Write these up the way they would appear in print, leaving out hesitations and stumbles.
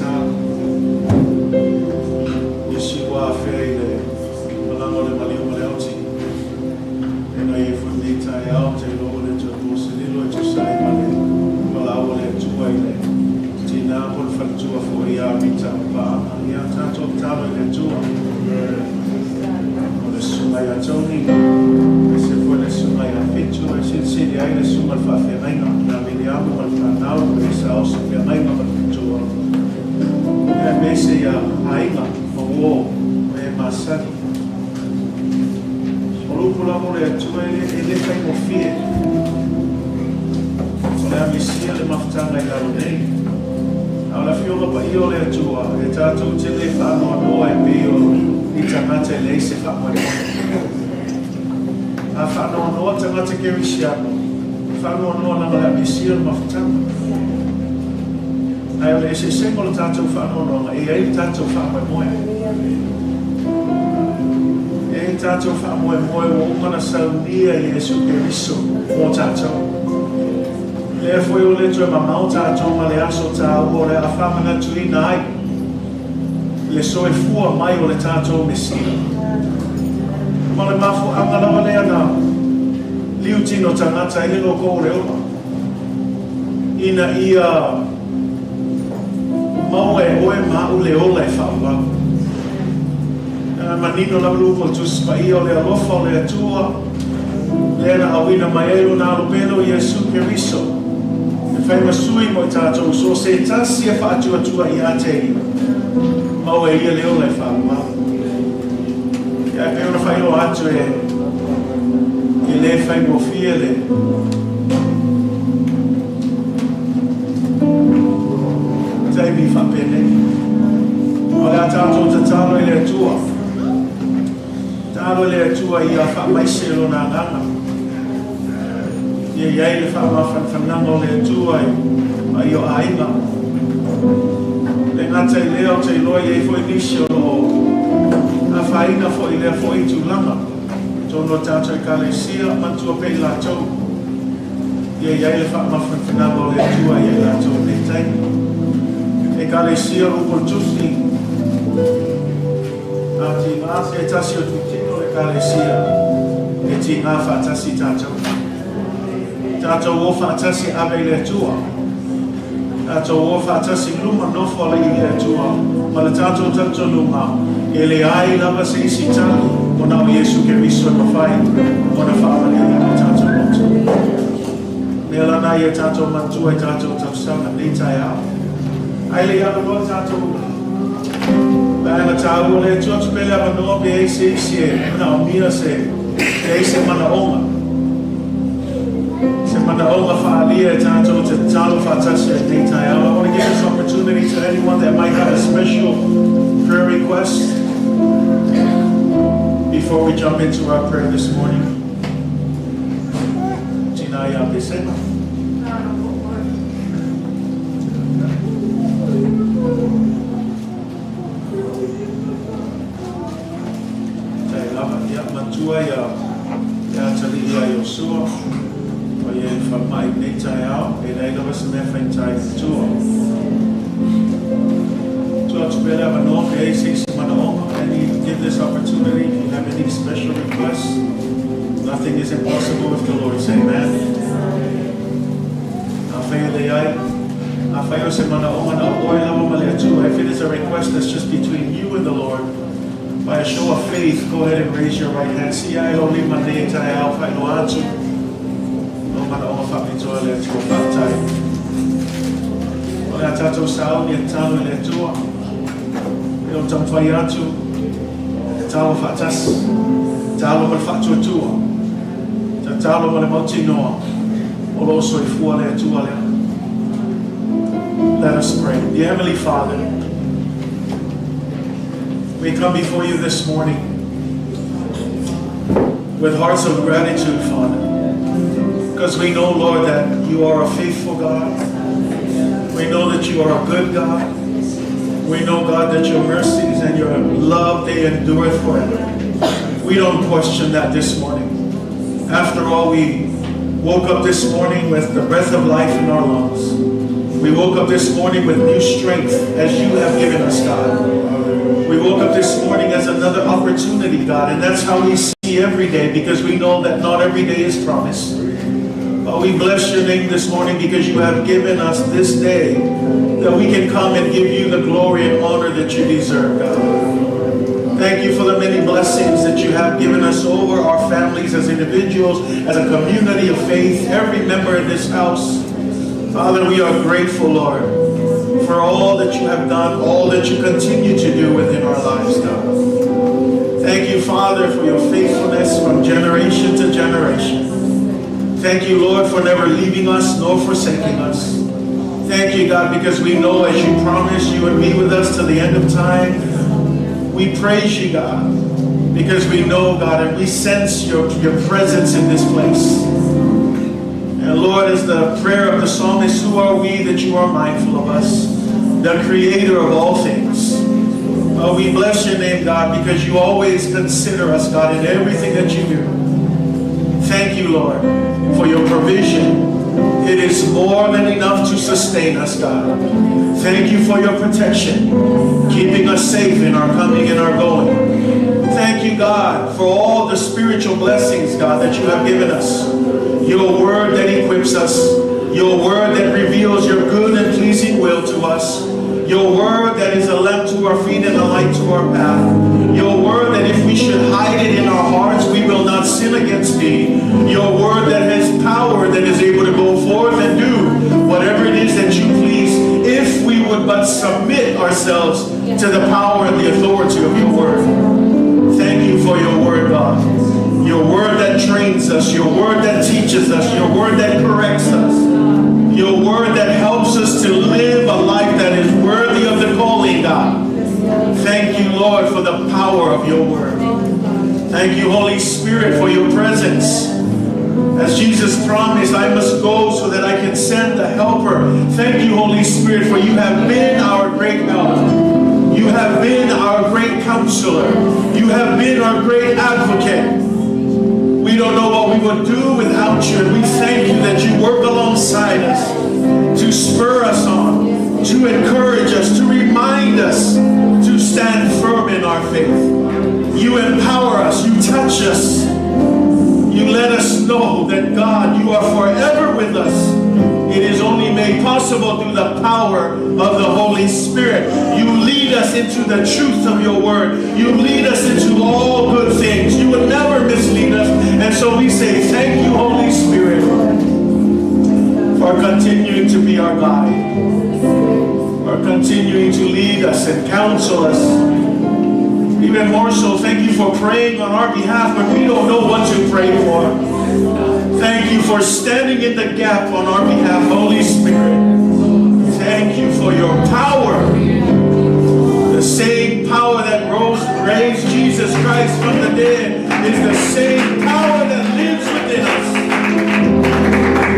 faigata. Nisi ua afea i le malaga o le maliu ma le aoti. E na i ai foi lenei taeao, ou te iloa ua le toe po se lilo e tusa ai ma le valaau a le Atua i le tina po o le faletua foi ia Mita Paaga. Ia tatou tatalo i le Atua. O le susuga ia Tony, aemaise foi le susuga ia Fitu, e silisili ai le susuga i le faafeagaiga ia Miliamu ma le fanau, o e sa oso feagaiga ma le faletua, aemaise ia aiga ma uo o e masani. O le upu lava o le Atua e le faigofie. O le a misia le mafutaga i lalo nei. A o le Afioga Paia o le Atua, e tatou te le faanoanoa e pei o ni tagata e leai se faamoemoe. A faanoanoa tagata kerisiano, e faanoanoa leaga o le a misia le mafutaga. Ae o le eseesega o le tatou faanoanoaga, e i ai le tatou faamoemoe. E i ai le tatou faamoemoe ua uma ona saunia Iesu Keriso mo tatou. Lea foi ua le toe mamao tatou ma le aso taua o le a faamanatuina ai le soifua mai o le tatou Mesia. Ma o le mafuaaga lava lea na liutino tagata ai le loko o le ola, ina ia maua e oe ma au le ola e faaauau. E manino lava le upu a le Tusi Paia o le alofa o le Atua, lea na auina mai ai Lona Alo Pele o Iesu Keriso, e fai ma sui mo i tatou, so o se tasi e faatuatua ia te Ia, maua e ia le ola e faaauau. Ia, e pei ona faailoa atu e, e le faigofie le taimi faapenei. O le a tatou tatalo i le Atua. Tatalo i le Atua ia faamaise Lona agaga. Ia i ai le faamafanafanaga o le Atua i paia o aiga. Le gata i lea, ou te iloa e i ai foi nisi o lo o afaina foi i lea foi tulaga. Totonu o tatou Ekalesia, manatua pea i latou. Ia i ai le faamafanafanaga o le Atua ia i latou i lenei taimi. Ekalesia o Upu o le Tusi, A tigā se tasi o tutino le Ekalesia, e tigā faatasi tatou. Tatou o faatasi ave i le Atua. Tatou o faatasi luma nofo alii i le Atua ma le tatou talitonuga e leai lava se isi tali ona o Iesu Keriso e mafai ona faamalieina o tatou loto. Mea lana ia tatou manatua i tatou tausaga nei taeao. Ae le i alu loa tatou vaega taua lea, tuu atu pea le avanoa pe i ai se isi e manaomia se, pe i ai se manaoga. Se manaoga faaalia e tatou te tatalo faatasi ai lenei taeao. I want to give this opportunity to anyone that might have a special prayer request before we jump into our prayer this morning. Tina ia Pesema. Tai lava, ia, matua ia, ia atalii ia Iosua, o ia i le falemai i lenei taeao, e leai lava se mea faigata i le Atua. Tuu atu pea le avanoa pe i ai se isi manaoga, any, give this opportunity if you have any special requests. Nothing is impossible with the Lord. Say amen. Afai e leai, afai o se manaoga na o oe lava ma le Atua, if it is a request that's just between you and the Lord, by a show of faith, go ahead and raise your right hand. Sii ae lou lima nei taeao faailoa atu lou manaoga faapitoa i le Atua. Faafetai. O le a tatou sauni e tatalo i le Atua. E o taumafai atu, tatalo faatasi, tatalo ma le faatuatua, tatalo ma le mautinoa o lo o soifua le Atua lea. Let us pray. Dear Heavenly Father, we come before you this morning with hearts of gratitude, Father, because we know, Lord, that you are a faithful God. We know that you are a good God. We know, God, that your mercies and your love, they endure forever. We don't question that this morning. After all, we woke up this morning with the breath of life in our lungs. We woke up this morning with new strength as you have given us, God. We woke up this morning as another opportunity, God, and that's how we see every day because we know that not every day is promised. But we bless your name this morning because you have given us this day that we can come and give you the glory and honor that you deserve, God. Thank you for the many blessings that you have given us over our families as individuals, as a community of faith, every member in this house. Father, we are grateful, Lord, for all that you have done, all that you continue to do within our lives, God. Thank you, Father, for your faithfulness from generation to generation. Thank you, Lord, for never leaving us nor forsaking us. Thank you, God, because we know as you promised you would be with us to the end of time. We praise you, God, because we know, God, and we sense your presence in this place. And Lord, as the prayer of the psalmist, who are we that you are mindful of us, the creator of all things? We bless your name, God, because you always consider us, God, in everything that you do. Thank you, Lord, for your provision. It is more than enough to sustain us, God. Thank you for your protection, keeping us safe in our coming and our going. Thank you, God, for all the spiritual blessings, God, that you have given us. Your word that equips us. Your word that reveals your good and pleasing will to us. Your word that is a lamp to our feet and a light to our path. Your word that if we should hide it in our hearts, we will not sin against thee. Your word that has power, that is able to go forth and do whatever it is that you please, if we would but submit ourselves to the power and the authority of your word. Thank you for your word, God. Your word that trains us, your word that teaches us, your word that corrects us, your word that helps us to live a life that is worthy of the calling, God. Thank you, Lord, for the power of your word. Thank you, Holy Spirit, for your presence. As Jesus promised, I must go so that I can send the helper. Thank you, Holy Spirit, for you have been our great help. You have been our great counselor. You have been our great advocate. We don't know what we would do without you, and we thank you that you work alongside us to spur us on, to encourage us, to remind us to stand firm in our faith. You empower us, you touch us, you let us know that, God, you are forever with us. It is only made possible through the power of the Holy Spirit. You lead us into the truth of your word. You lead us into all good things. You would never mislead us. And so we say, thank you, Holy Spirit, for continuing to be our guide, for continuing to lead us and counsel us. Even more so, thank you for praying on our behalf when we don't know what to pray for. Thank you for standing in the gap on our behalf, Holy Spirit. Thank you for your power. The same power that raised Jesus Christ from the dead is the same power that lives within us.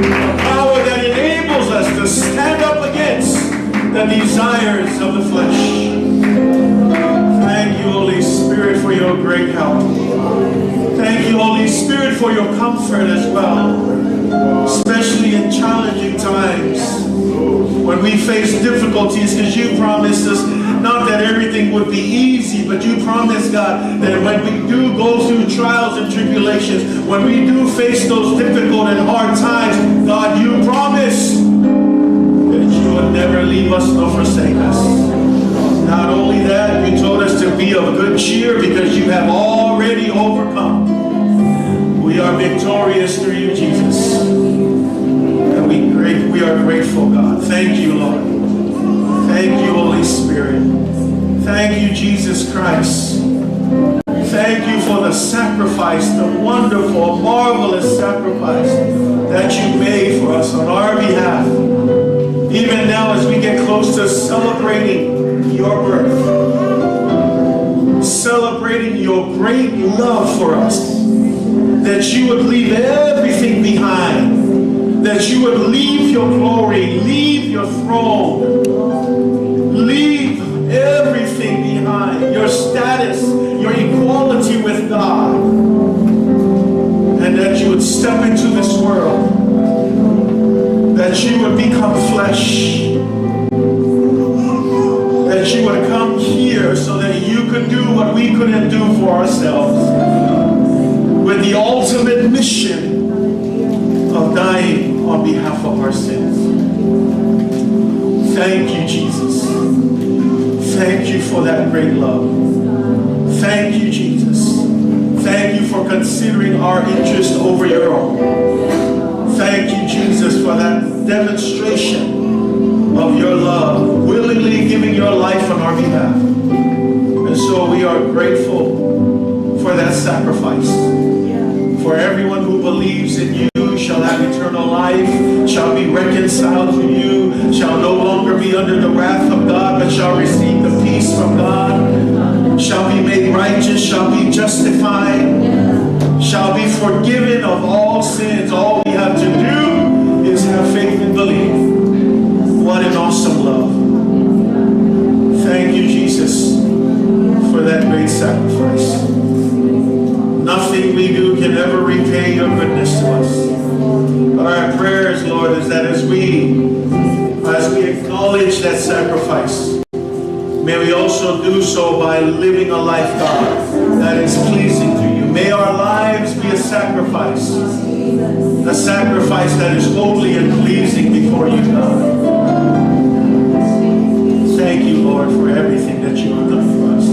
The power that enables us to stand up against the desires of the flesh. Thank you, Holy Spirit, for your great help. Thank you, Holy Spirit, for your comfort as well, especially in challenging times when we face difficulties, because you promised us not that everything would be easy, but you promised, God, that when we do go through trials and tribulations, when we do face those difficult and hard times, God, you promised that you would never leave us nor forsake us. Not only that, you told us to be of good cheer because you have already overcome. We are victorious through you, Jesus. And we are grateful, God. Thank you, Lord. Thank you, Holy Spirit. Thank you, Jesus Christ. Thank you for the sacrifice, the wonderful, marvelous sacrifice that you made for us on our behalf. Even now as we get close to celebrating your birth, celebrating your great love for us, that you would leave everything behind, that you would leave your glory, leave your throne, leave everything behind, your status, your equality with God, and that you would step into this world, that you would become flesh, Thank you, Jesus. Thank you for that great love. Thank you, Jesus. Thank you for considering our interest over your own. Thank you, Jesus, for that demonstration of your love, willingly giving your life on our behalf. And so we are grateful for that sacrifice. For everyone who believes in you shall have eternal life, shall be reconciled to you, shall no longer be under the wrath of God, but shall receive the peace from God, shall be made righteous, shall be justified, shall be forgiven of all sins. All we have to do is have faith and believe. What an awesome love. Thank you, Jesus, for that great sacrifice. Nothing we do can ever repay your goodness to us. But our prayers, Lord, is that as we acknowledge that sacrifice, may we also do so by living a life, God, that is pleasing to you. May our lives be a sacrifice that is holy and pleasing before you, God. Thank you, Lord, for everything that you have done for us.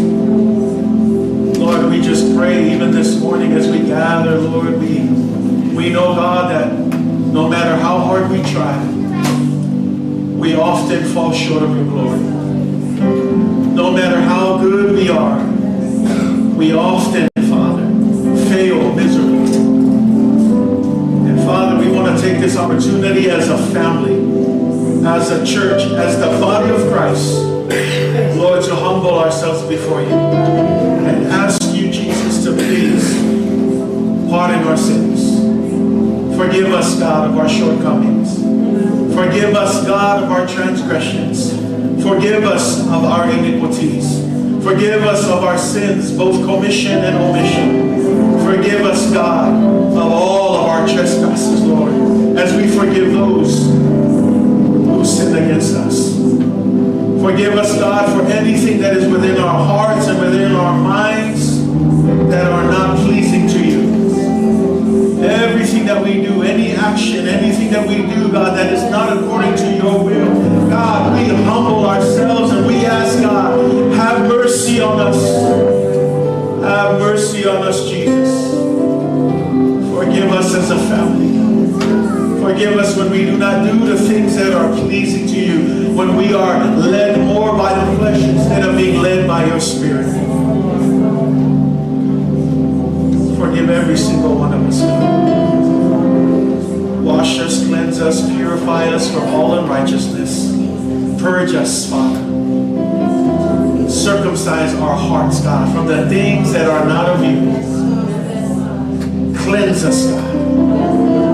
Lord, we just pray even this morning as we gather, Lord, we know, God, that no matter how hard we try, we often fall short of your glory. No matter how good we are, we often, Father, fail miserably. And Father, we want to take this opportunity as a family, as a church, as the body of Christ, Lord, to humble ourselves before you and ask you, Jesus, to please pardon our sins. Forgive us, God, of our shortcomings. Forgive us, God, of our transgressions. Forgive us of our iniquities. Forgive us of our sins, both commission and omission. Forgive us, God, of all of our trespasses, Lord, as we forgive those who sin against us. Forgive us, God, for anything that is within our hearts and within our minds that are not pleasing to you. Everything that we do, any action, anything that we do, God, that is not according to your will, God, we humble ourselves and we ask, God, have mercy on us. Have mercy on us, Jesus. Forgive us as a family. Forgive us when we do not do the things that are pleasing to you, when we are led more by the flesh instead of being led by your Spirit. Forgive every single one of us, God. Wash us, cleanse us, purify us from all unrighteousness. Purge us, Father. Circumcise our hearts, God, from the things that are not of you. Cleanse us, God.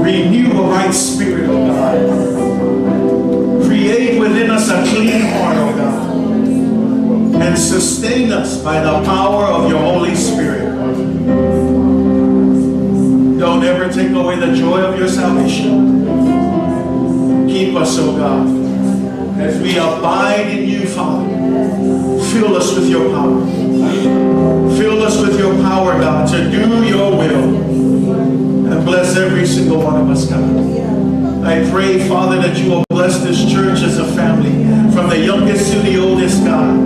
Renew a right spirit, O God. Create within us a clean heart, O God. And sustain us by the power of your Holy Spirit. Don't ever take away the joy of your salvation. Keep us, O God, as we abide in you, Father. Fill us with your power. Fill us with your power, God, to do your will. And bless every single one of us, God. I pray, Father, that you will bless this church as a family, from the youngest to the oldest, God.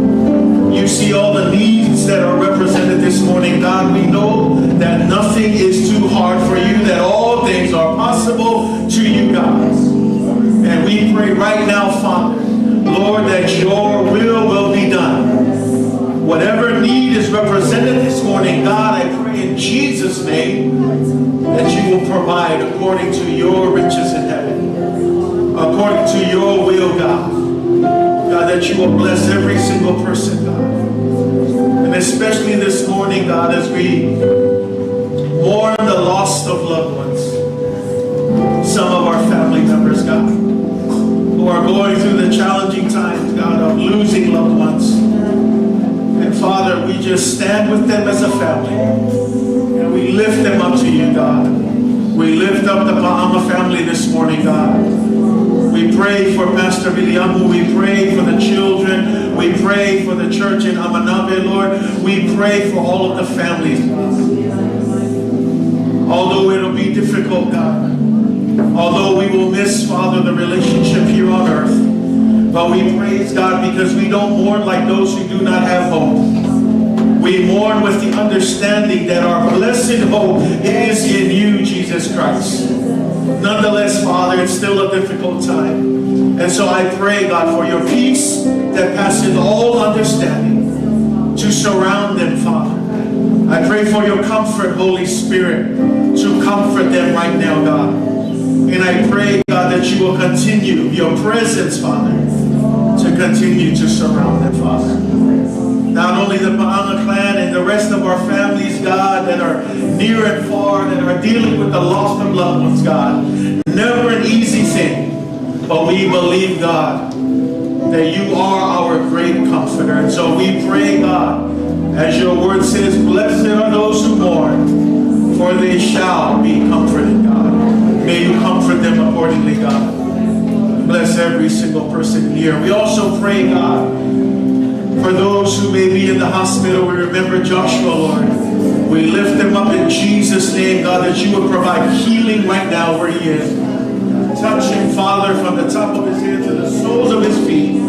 You see all the needs that are represented this morning, God. We know that nothing is too hard for you, that all things are possible to you, God. And we pray right now, Father, Lord, that your will be done. Whatever need is represented this morning, God, I pray in Jesus' name that you will provide according to your riches in heaven, according to your will, God. God, that you will bless every single person, God. And especially this morning, God, as we mourn the loss of loved ones, some of our family members, God, who are going through the challenging times, God, of losing loved ones. And Father, we just stand with them as a family, and we lift them up to you, God. We lift up the Paama family this morning, God. We pray for Pastor Viliamu. We pray for the children. We pray for the church in Amanave, Lord. We pray for all of the families. Although it'll be difficult, God, although we will miss, Father, the relationship here on earth, But we praise God because we don't mourn like those who do not have hope. We mourn with the understanding that our blessed hope is in you, Jesus Christ. Nonetheless, Father, it's still a difficult time. And so I pray, God, for your peace that passeth all understanding to surround them, Father. I pray for your comfort, Holy Spirit, to comfort them right now, God. And I pray, God, that you will continue your presence, Father, to continue to surround them, Father. Not only the Pa'anga clan and the rest of our families, God, that are near and far, that are dealing with the loss of loved ones, God. Never an easy thing, but we believe, God, that you are our great comforter. And so we pray, God, as your word says, blessed are those who mourn, for they shall be comforted, God. May you comfort them accordingly, God. Bless every single person here. We also pray, God, for those who may be in the hospital. We remember Joshua, Lord. We lift him up in Jesus' name, God, that you would provide healing right now where he is. Touch him, Father, from the top of his head to the soles of his feet.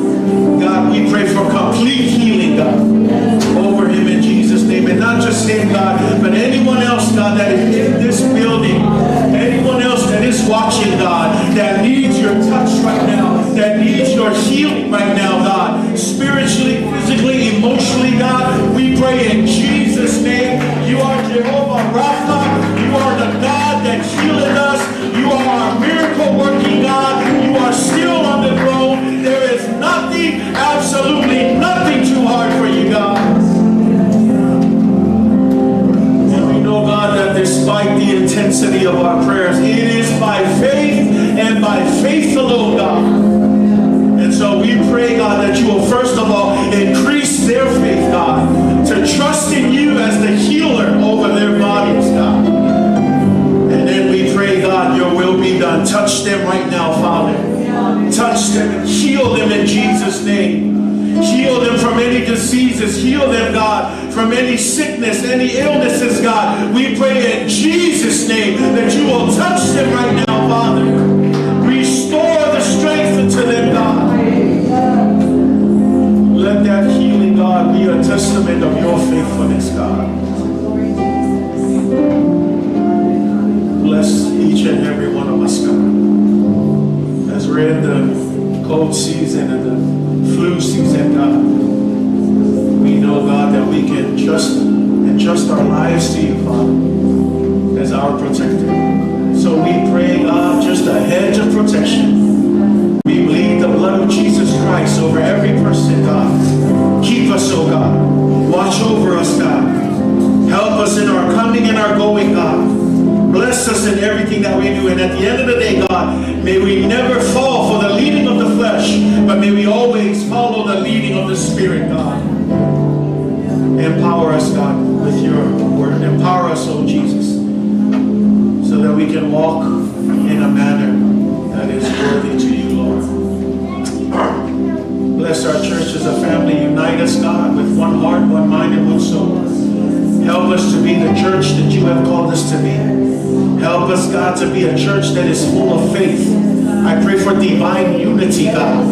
God, we pray for complete healing, God, over him in Jesus' name. And not just him, God, but anyone else, God, that is in this building, anyone else that is watching, God, that needs your touch right now, that needs your healing right now, God, spiritually, physically, emotionally, God, we pray in Jesus' name. You are Jehovah Rapha. You are the God that healeth us. You are our miracle-working God. You are still on the throne. There is nothing, absolutely nothing too hard for you, God. And we know, God, that despite the intensity of our prayers, it is by faith and by faith alone, God. And so we pray, God, that you will first of all increase their faith, God, to trust in you as the healer over their bodies, God. And then we pray, God, your will be done. Touch them right now, Father. Touch them and heal them in Jesus' name. Heal them from any diseases. Heal them, God, from any sickness, any illnesses, God. We pray in Jesus' name that you will touch them right now, Father. Restore the strength unto them, God. Let that healing, God, be a testament of your faithfulness, God. Bless each and every one of us, God. As we're in the cold season and the flu season, God, we know, God, that we can trust and trust our lives to you, Father, as our protector. So we pray, God, just a hedge of protection. We bleed the blood of Jesus Christ over every person, God. Keep us, oh God. Watch over us, God. Help us in our coming and our going, God. Bless us in everything that we do. And at the end of the day, God, may we never fall for the leading of the flesh, but may we always follow the leading of the Spirit, God. Empower us, God, with your word. Empower us, oh Jesus, so that we can walk in a manner that is worthy to you, Lord. Bless our church as a family. Unite us, God, with one heart, one mind, and one soul. Help us to be the church that you have called us to be. Help us, God, to be a church that is full of faith. I pray for divine unity, God.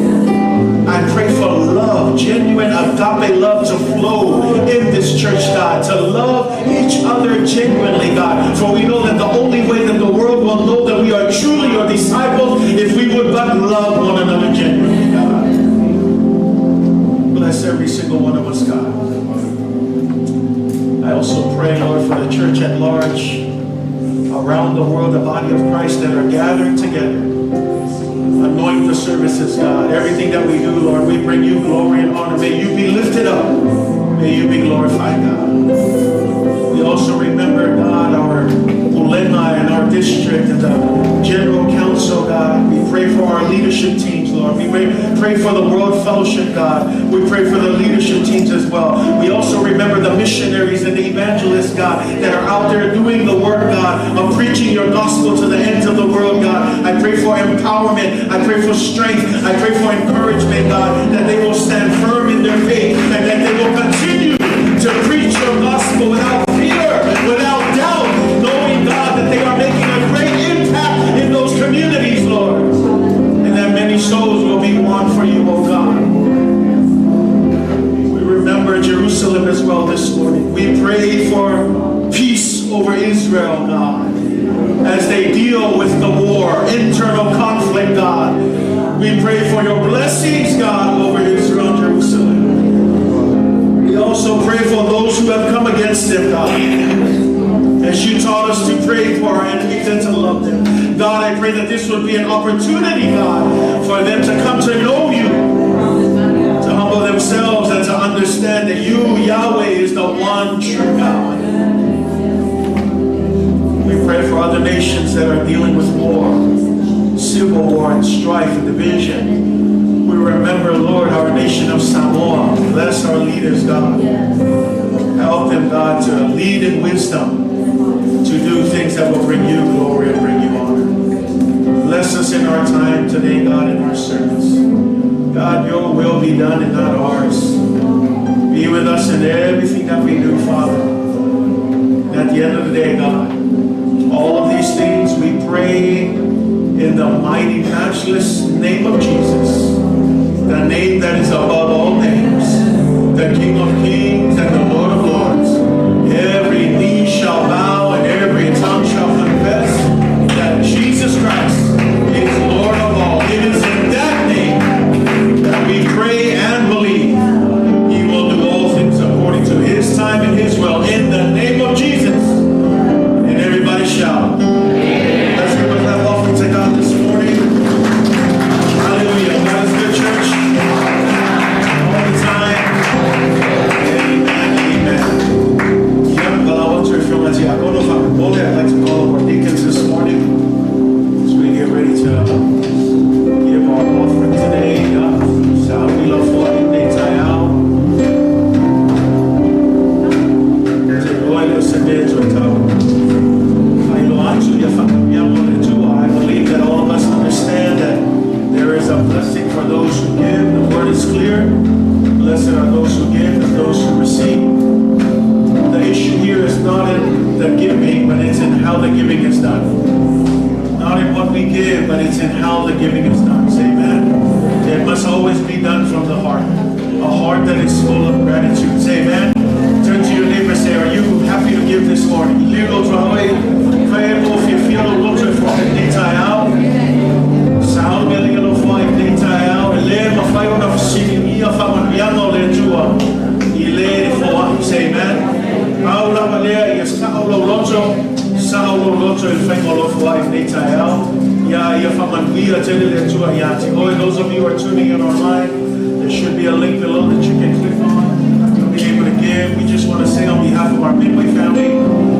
I pray for love, genuine agape love to flow in this church, God, to love each other genuinely, God. For we know that the only way that the world will know that we are truly your disciples if we would but love one another genuinely, God. Bless every single one of us, God. I also pray, Lord, for the church at large, around the world, the body of Christ that are gathered together. Anoint the services, God. Everything that we do, Lord, we bring you glory and honor. May you be lifted up. May you be glorified, God. We also remember, God, our Pulega and our district and the General Council, God. We pray for our leadership teams, Lord. We pray for the World Fellowship, God. We pray for the leadership teams as well. We also remember the missionaries and the evangelists, God, that are out there doing the work, God, of preaching your gospel to the ends of the world, God. I pray for empowerment. I pray for strength. I pray for encouragement, God, that they will stand firm in their faith and that they will continue to preach your gospel without fear, without doubt, knowing, God, that they are making a great impact in those communities, Lord. And that many souls will be won for you, oh God. as well this morning. We pray for peace over Israel, God, as they deal with the war, internal conflict, God. We pray for your blessings, God, over Israel and Jerusalem. We also pray for those who have come against them, God. As you taught us to pray for our enemies and to love them. God, I pray that this would be an opportunity, God, for them to come to know you, to humble themselves and to understand that you, Yahweh, is the one true God. We pray for other nations that are dealing with war, civil war and strife and division. We remember, Lord, our nation of Samoa. Bless our leaders, God. Help them, God, to lead in wisdom, to do things that will bring you glory and bring you honor. Bless us in our time today, God, in our service. God, your will be done and not ours. Be with us in everything that we do, Father. And at the end of the day, God, all of these things we pray in the mighty, matchless name of Jesus, the name that is above all names, the King of kings and the Lord of lords. Every knee shall bow and every tongue shall confess that Jesus Christ is Lord of all. It is in that name that we pray and believe He will do all things according to His time and His will. In the name of Jesus. And everybody shout. Let's give a clap offering to God this morning. Hallelujah. God is good, church. All the time. Amen. Amen. Yeah, well, I want to I'd like to call up our deacons this morning as we get ready to give our offering today. Sa foi nei taeao. Te roa le se mea tō tau. I believe that all of us understand that there is a blessing for those who give. The word is clear. Blessed are those who give and those who receive. The issue here is not in the giving, but it's in how the giving is done. Not in what we give, but it's in how the giving is done. Say amen. It must always be done from the heart. A heart that is full of gratitude. Say amen. Turn to your neighbor and say, are you happy to give this morning? Lilo trawe, fae mo fia fia lo loto e fo nei taeao. Sao me le lo fo nei taeao. E le mawhai ona whasiri ia whamanuianga o le Atua. I le fo ahi. Say amen. Au lava lea ia sao lo loto. Sao lo loto e whainga lo fo ahi nei taeao. Ia ia whamanuia tele le Atua ia te oe. Those of you who are tuning in online, there should be a link below that you can click on. You'll be able to give. We just want to say on behalf of our Midway family,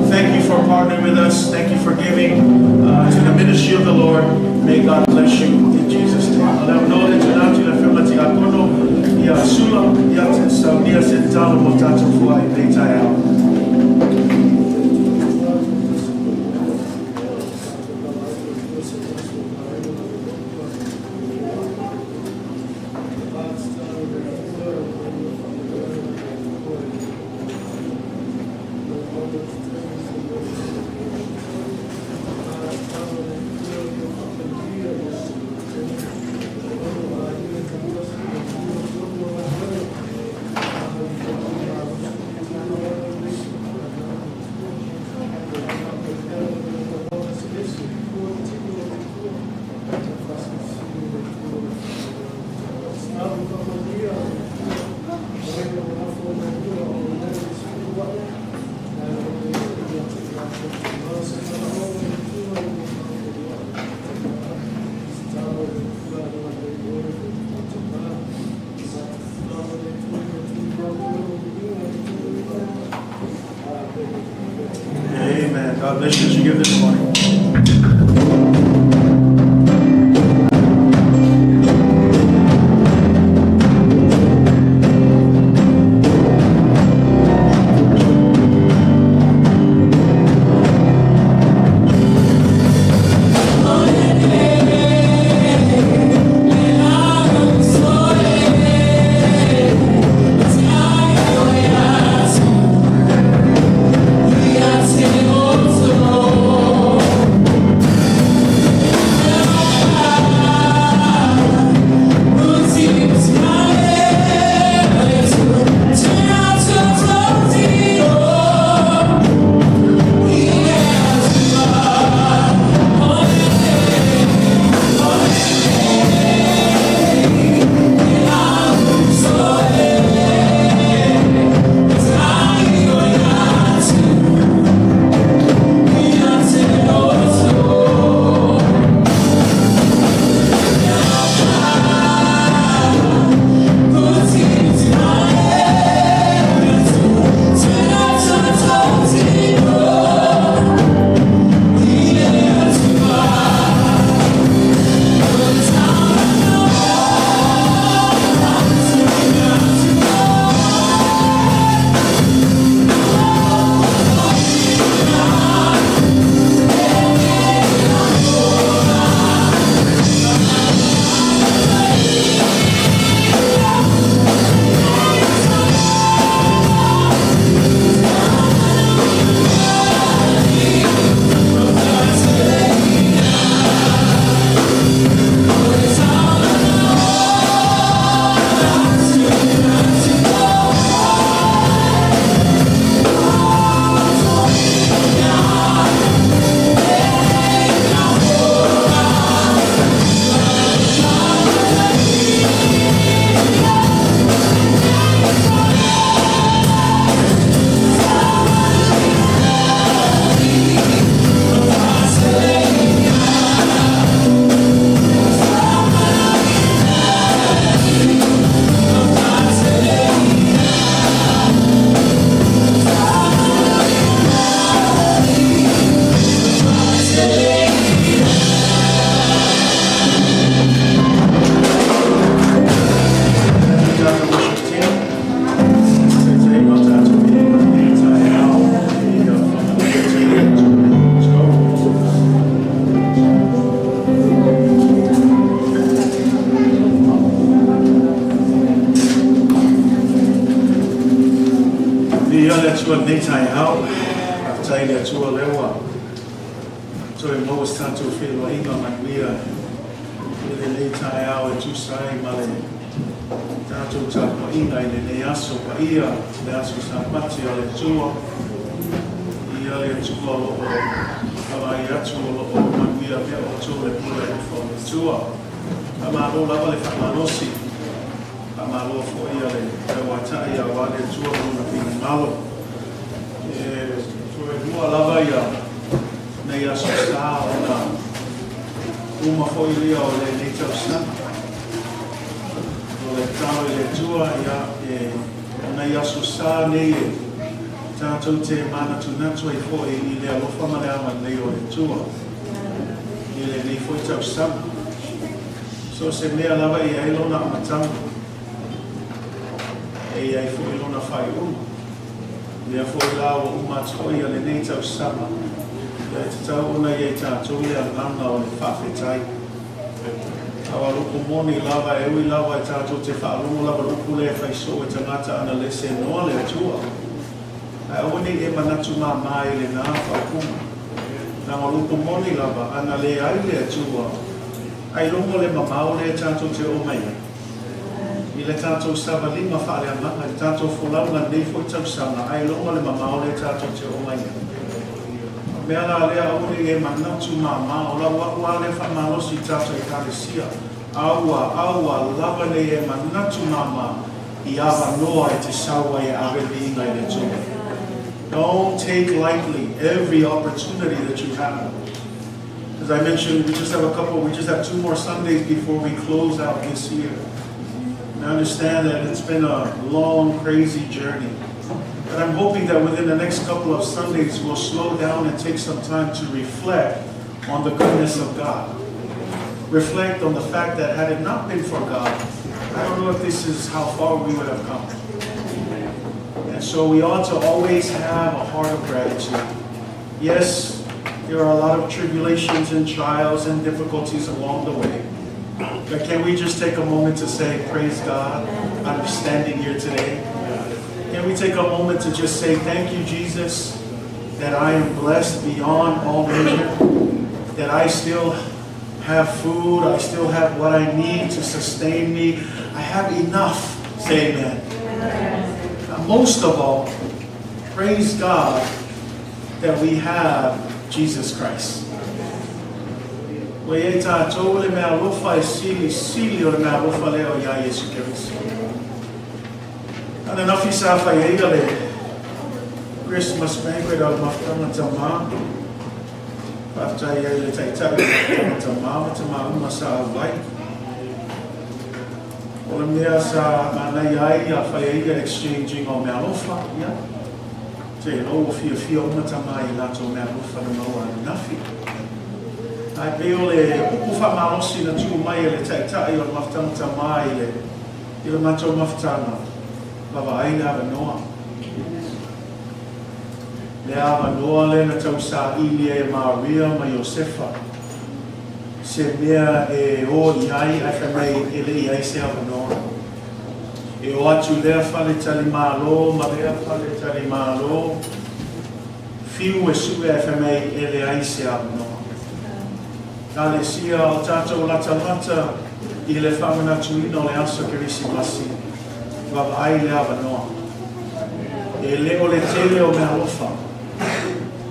thank you for partnering with us. Thank you for giving to the ministry of the Lord. May God bless you in Jesus' name. Alea no le tunatu le whima ti akono, ia sula, ia te saunia se talo mo tātou fua i nei taeao. Le Atua i lenei taeao. Faafetai i le Atua o lea ua toe maua se tatou feiloaiga manuia i lenei taeao e tusa ai ma le tatou tapuaiga i lenei aso paia, le aso Sapati a le Atua. Viia le Atua o lo o vaavaai atu o lo o manuia pea outou i le pule alofa o le Atua. Faamalo lava le faamalosi. Faamalo foi a le tauatai aua le Atua ma Lona finagalo. E toe lua lava ia nei Aso Sa ona uma foi lea o lenei tausaga. O le tatalo i le Atua, ia, e, o nai Aso Sa nei e tatou te manatunatu ai foi i le alofa ma le agalelei o le Atua i lenei foi tausaga. So o se mea lava e i ai lona amataga, e i ai foi lona faaiuga. Lea foi la ua uma atu foi lenei tausaga, ia e tatau ona i ai tatou le agaga o le faafetai. Aua o le upu moni lava, e ui lava e tatou te faalogo lava le upu lea e fai soo e tagata ana le se noa le Atua. Ae aua ne i e manatu māmā i lena faaupuga. Leaga o le upu moni lava, ana leai le Atua, Ailoga le mamao lea tatou te oo mai ai i le tatou savaliga faaleagaga, i le tatou folauga i lenei foi tausaga, ailoga le mamao lea tatou te oo mai ai. O le mea la lea, aua ne i e manatu mamao, o lau au lava lea faamalosi i tatou Ekalesia, aua, aua lava ne i e manatu mama i avanoa e te sau ai e ave viiga i le Atua. Don't take lightly every opportunity that you have. As I mentioned, we just have a couple, we just have two more Sundays before we close out this year. And I understand that it's been a long, crazy journey. But I'm hoping that within the next couple of Sundays, we'll slow down and take some time to reflect on the goodness of God. Reflect on the fact that had it not been for God, I don't know if this is how far we would have come. And so we ought to always have a heart of gratitude. Yes, there are a lot of tribulations and trials and difficulties along the way. But can we just take a moment to say, praise God, I'm standing here today? Can we take a moment to just say, thank you, Jesus, that I am blessed beyond all measure, that I still have food, I still have what I need to sustain me. I have enough. Say amen. Amen. Most of all, praise God that we have Jesus Christ. Ua i ai tātou le mea alofa e silisili o le mea alofa lea o iā Iesu Keriso. Ananafi sa fai ai le Christmas banquet a le mafutaga tamā. Faafetai ai le taitai o le mafutaga tamā ma tamā uma sa auai. O le mea sa manaia ai a fai ai le exchanging o mea alofa, ia. Te iloa ua fiafia uma tama i latou meaalofa na maua ananafi. Ae pei o le upu faamalosi na tuu mai e le Taitai o le mafutaga tama i le i le matou mafutaga, vaavaai le avanoa. Le avanoa lea na tausaili ai e Maria ma Iosefa se mea e o i ai ae fai mai e le i ai se avanoa. E o atu lea faletalimalo ma lea faletalimalo, fiu e sue ae fai mai e leai se avanoa. Kalesia o tatou latalata i le faamanatuina o le aso Kerisimasi, vaavaai le avanoa. E le o le tele o meaalofa,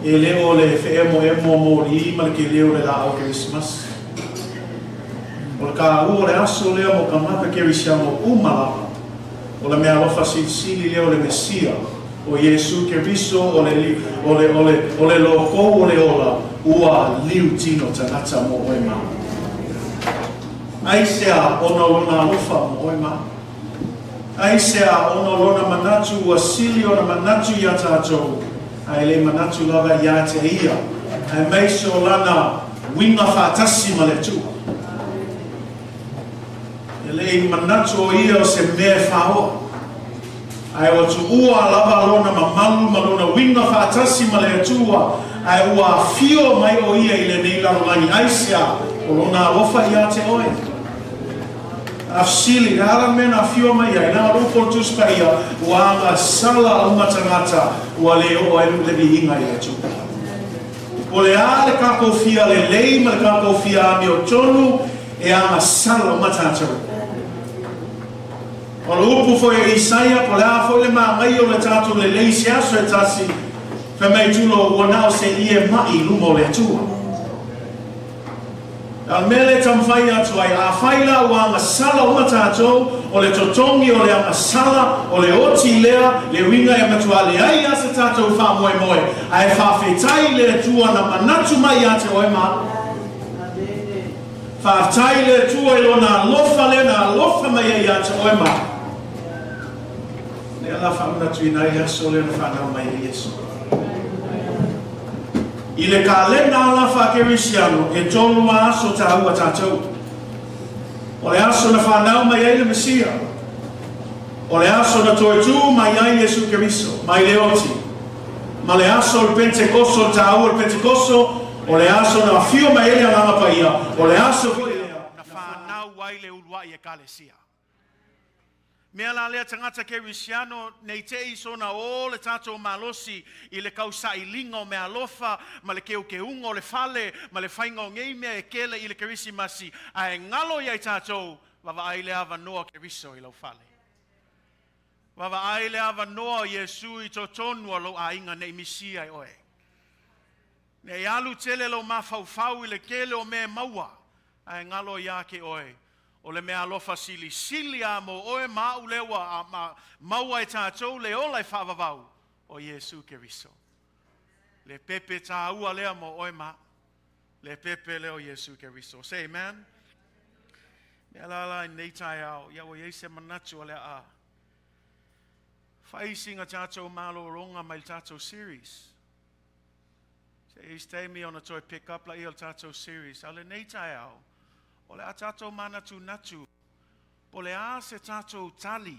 e le o le feemoemo moli ma le kele o le laau Kerisimasi. O le kāua o le aso lea mo tagata Kerisiano uma lava, o le meaalofa silisili lea o le Mesia, o Iesū Keriso, o le, o le, o le, o le lōkou o le ola, ua liu tino tagata mo oe ma au. Aisea ona o lona alofa mo oe ma au? Aisea ona o lona manatu ua sili ona manatu iā tātou, a e le manatu lava iā te ia, aemaise o lana uiga faatasi ma le Atua. E le i manatu o ia o se mea e fāoa, ae ua tuua lava lona mamalu ma lona uiga faatasi ma le Atua, ae ua afio mai o ia i lenei lalolagi. Aisea o lona alofa iā te oe? A fesili, le a la le mea na afio mai ai? Leaga o le upu o le Tusi Paia, ua agasala uma tagata ua le oo ai le viiga i le Atua. Po o le a le tatou fia lelei ma le tatou fia amiotonu, e agasala uma tatou. O le upu foi a Isaia, po o le a foi le manaia o le tatou lelei i se aso e tasi, fai mai tulou, ua na o se ie maʻi i luma o le Atua. A o le mea lea e taumafai atu ai, afai la ua agasala uma tatou, o le totogi o le agasala, o le oti lea, le uiga e matua leai lava se tatou faamoemoe, ae faafetai i le Atua na manatu mai ia te oe ma au. Faafetai i le Atua i Lona alofa lea na alofa mai ai ia te oe ma au. Lea la faamanatuina ai le aso lea na fanau mai ai Iesu. I le kalena ala faakerisiano, e tolu lava aso taua tatou. O le aso na fanau mai ai le Mesia. O le aso na toe tū mai ai Iesu Keriso, mai le oti. Ma le aso o le Pentekoso, le taua o le Pentekoso, o le aso na afio mai ai le Agaga Paia, o le aso foi lea na fanau ai le uluai Ekalesia. Mea la lea tagata Kerisiano, nei te i sona ō le tatou malosi i le kausailiga o meaalofa ma le keukeuga o le fale ma le faiga o nei mea e kele i le Kerisimasi, ae galo ia i tatou, vavaai le avanoa o Keriso i lau fale. Vavaai le avanoa o Iesu i totonu o lou aiga nei misia e oe. Nei alu tele lou mafaufau i le tele o mea e maua, ae galo ia te oe, o le meaalofa silisili a mo oe ma aʻu lea ua maua e tatou le ola e faavavau, o Iesu Keriso. Le pepe tāua lea mo oe ma aʻu. Le pepe lea o Iesu Keriso. Say amen. Mea la la i nei taeao, ia ua i ai se manatu o le a fai sina tatou malologa mai le tatou series. Se i ai se taimi ona toe pick up laia o le tatou series. A o lenei taeao, o le a tatou manatunatu po o le a se tatou tali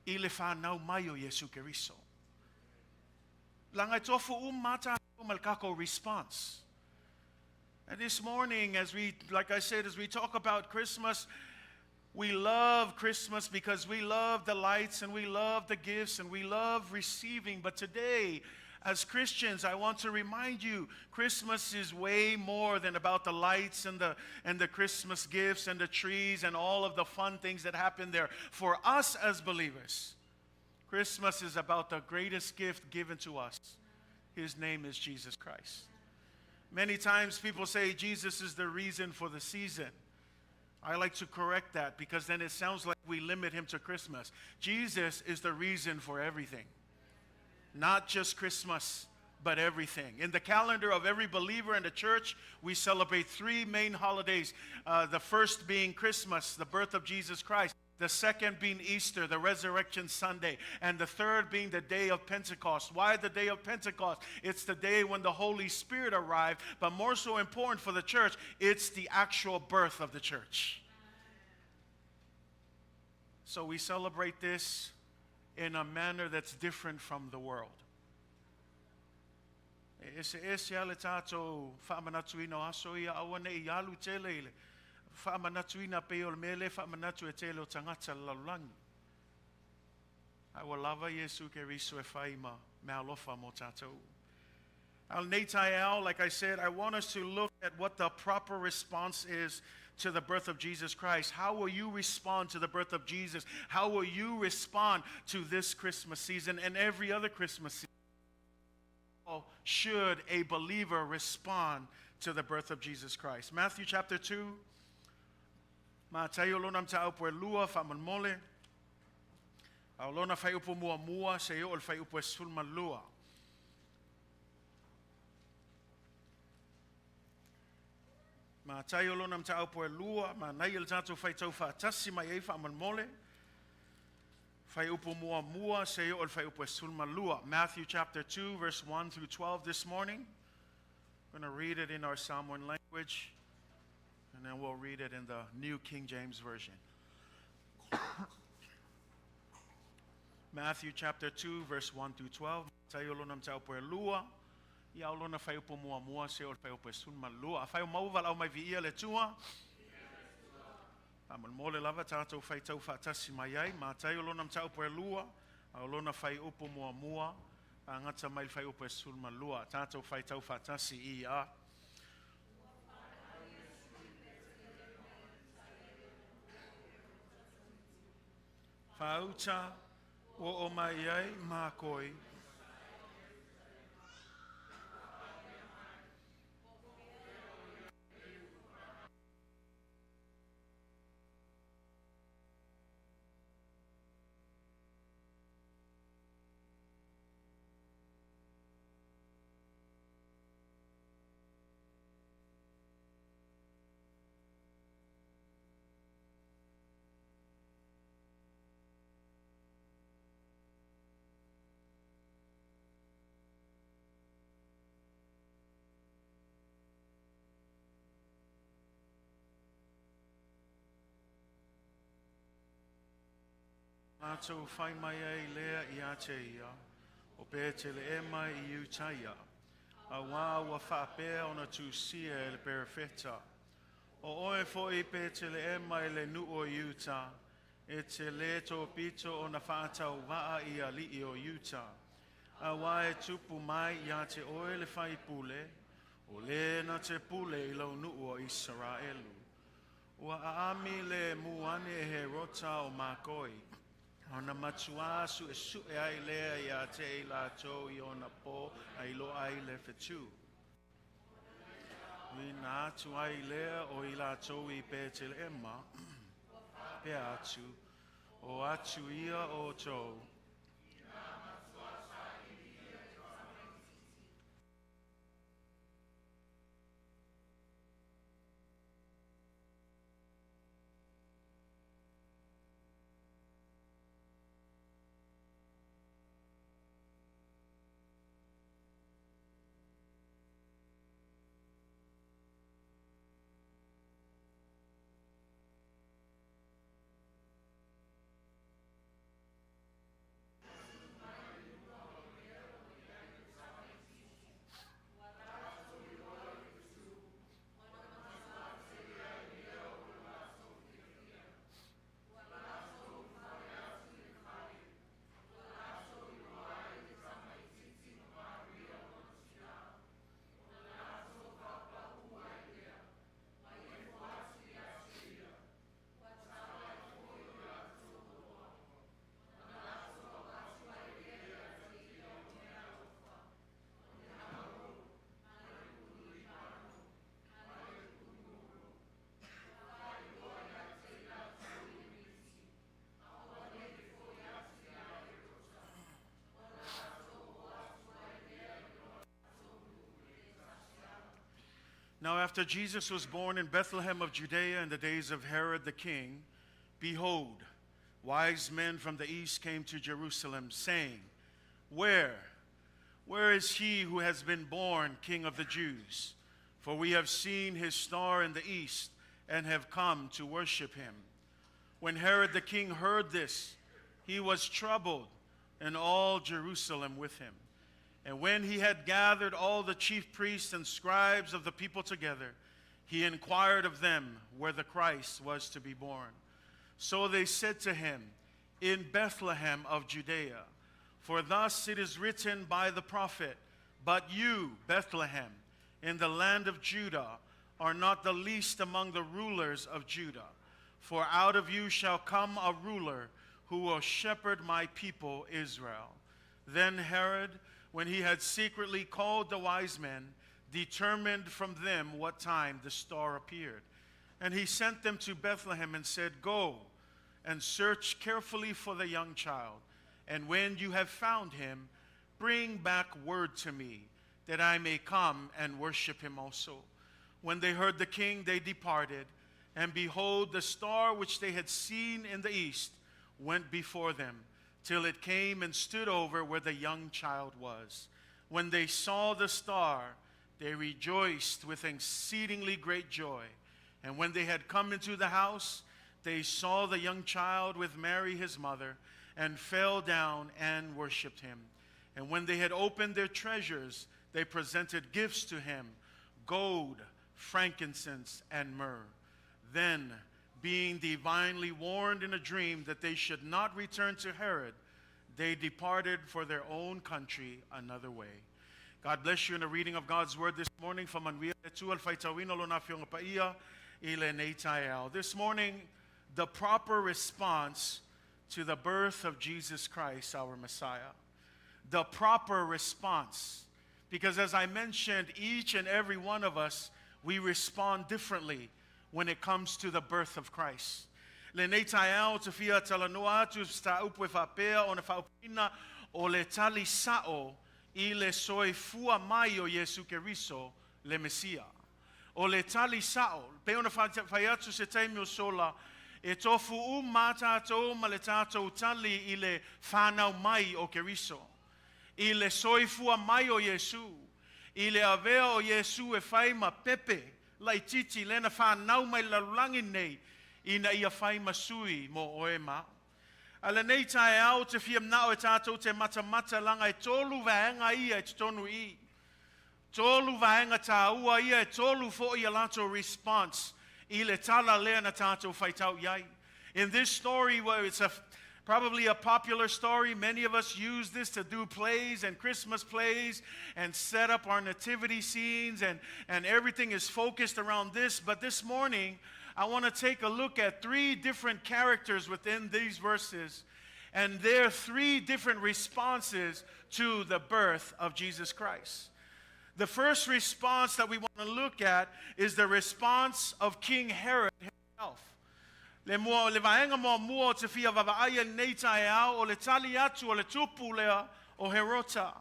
i le fanau mai o Iesu Keriso. Leaga e tofu uma lava tatou ma le tatou response. And this morning, as we, like I said, as we talk about Christmas, we love Christmas because we love the lights and we love the gifts and we love receiving. But today, as Christians, I want to remind you, Christmas is way more than about the lights and the Christmas gifts and the trees and all of the fun things that happen there. For us as believers, Christmas is about the greatest gift given to us. His name is Jesus Christ. Many times people say Jesus is the reason for the season. I like to correct that because then it sounds like we limit him to Christmas. Jesus is the reason for everything. Not just Christmas, but everything. In the calendar of every believer in the church, we celebrate three main holidays. The first being Christmas, the birth of Jesus Christ. The second being Easter, the Resurrection Sunday. And the third being the day of Pentecost. Why the day of Pentecost? It's the day when the Holy Spirit arrived. But more so important for the church, it's the actual birth of the church. So we celebrate this in a manner that's different from the world. E eseese lava le tatou faamanatuina o aso ia, aua ne i alu tele i le faamanatuina pei o le mea lea e faamanatu e tele o tagata le lalolagi. Ae ua lava Iesu Keriso e fai ma meaalofa mo tatou. A o lenei taeao, like I said, I want us to look at what the proper response is to the birth of Jesus Christ. How will you respond to the birth of Jesus? How will you respond to this Christmas season and every other Christmas season? How should a believer respond to the birth of Jesus Christ? Matthew chapter 2, Mataio lona mataupu e lua faamolemole, a o lona fuaiupu muamua seia oo i le fuaiupu e 12. Mataio lona mataupu e lua, manaia le tatou faitau faatasi mai ai faamolemole. Fuaiupu muamua seia oo i le fuaiupu e 12. Matthew chapter 2 verse 1 through 12 this morning. I'm going to read it in our Samoan language and then we'll read it in the New King James Version. Matthew chapter 2 verse 1 through 12. Mataio lona mataupu e lua, ia o lona fuaiupu muamua seia oo i le fuaiupu e 12. Afai o maua valaau mai viia le Atua. Faamolemole lava tatou faitau faatasi mai ai Mataio lona mataupu e 2, a o lona fuaiupu 1, agata mai le fuaiupu e 12. Tatou faitau faatasi i a. Faauta ua o mai ai makoi. Latou fai mai ai lea ia te ia, o Petelehema i Iutaia, auā ua faapea ona tusia e le perofeta. O oe foi Petelehema i le nuu o Iuta, e te le topito ona faatauvaa i alii o Iuta, auā e tupu mai ia te oe le faipule, o le na te pule i lou nuu o Isaraelu. Ua aami le mu ane e Herota o makoi, ona matuā suʻesuʻe ai lea ia te i latou i ona po a iloa ai le fetu. Uina atu ai lea o i latou i Petelehema, pea atu, o atu ia o tou. Now after Jesus was born in Bethlehem of Judea in the days of Herod the king, behold, wise men from the east came to Jerusalem, saying, Where? Where is he who has been born King of the Jews? For we have seen his star in the east and have come to worship him. When Herod the king heard this, he was troubled, and all Jerusalem with him. And when he had gathered all the chief priests and scribes of the people together, he inquired of them where the Christ was to be born. So they said to him, In Bethlehem of Judea. For thus it is written by the prophet, But you, Bethlehem, in the land of Judah, are not the least among the rulers of Judah. For out of you shall come a ruler who will shepherd my people Israel. Then Herod, when he had secretly called the wise men, determined from them what time the star appeared. And he sent them to Bethlehem and said, Go and search carefully for the young child. And when you have found him, bring back word to me, that I may come and worship him also. When they heard the king, they departed. And behold, the star which they had seen in the east went before them, till it came and stood over where the young child was. When they saw the star, they rejoiced with exceedingly great joy. And when they had come into the house, they saw the young child with Mary his mother, and fell down and worshipped him. And when they had opened their treasures, they presented gifts to him, gold, frankincense, and myrrh. Then Being divinely warned in a dream that they should not return to Herod, they departed for their own country another way. God bless you in the reading of God's word this morning. Faamanuia le Atua i le faitauina o lona afioga paia i lenei taeao. This morning, the proper response to the birth of Jesus Christ, our Messiah. The proper response. Because as I mentioned, each and every one of us, we respond differently when it comes to the birth of Christ. Lenei taeao te fia talanoa atu se mataupu e faapea ona faaupuina o le tali sao i le soifua mai o Iesu Keriso le Mesia. O le tali sao, pei ona fai atu se taimi o sola, e tofu uma tātou ma le tātou tali i le whānau mai o Keriso. I le soifua mai o Iesu. I le avea o Iesu e fai ma pepe, laititi lena whānau mai lalolagi nei, ina ia fai ma sui mo oe ma a'u. A lenei taeao te fia manao e tātou te matamata laga e tolu vaega ia e totonu i. Tolu vaega tāua ia e tolu fo'i a latou response i le tala lea na tātou faitau i ai. In this story, well, it's probably a popular story. Many of us use this to do plays and Christmas plays and set up our nativity scenes, and everything is focused around this. But this morning, I want to take a look at three different characters within these verses and their three different responses to the birth of Jesus Christ. The first response that we want to look at is the response of King Herod himself. Le, mua, le vaega muamua o te fia vaavaai nei taeao o le tali atu o le tupu lea o Herota.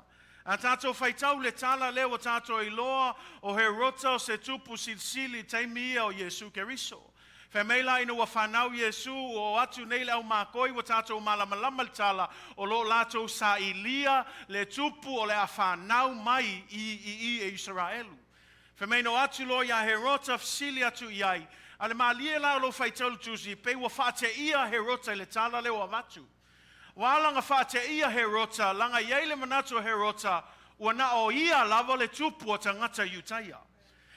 A tātou faitau le tala lea o tātou iloa o Herota o se tupu silisili taimi ia o Iesu Keriso. Fai mai la ina ua whanau Iesu o atu nei le au makoi ua tātou malamalama le tala o lo latou sailia le tupu o le a whanau mai i e Israelu. Fai mai no atu loa ia Herota fesili atu i ai. A le malie la o lo faitau le tusi, pe ua whaateia Herota i le tala lea ua avatu. Ua ala ona faateia Herota, laga i ai le manatu o Herota, ua na o ia lava le tupu o tagata Iutaia.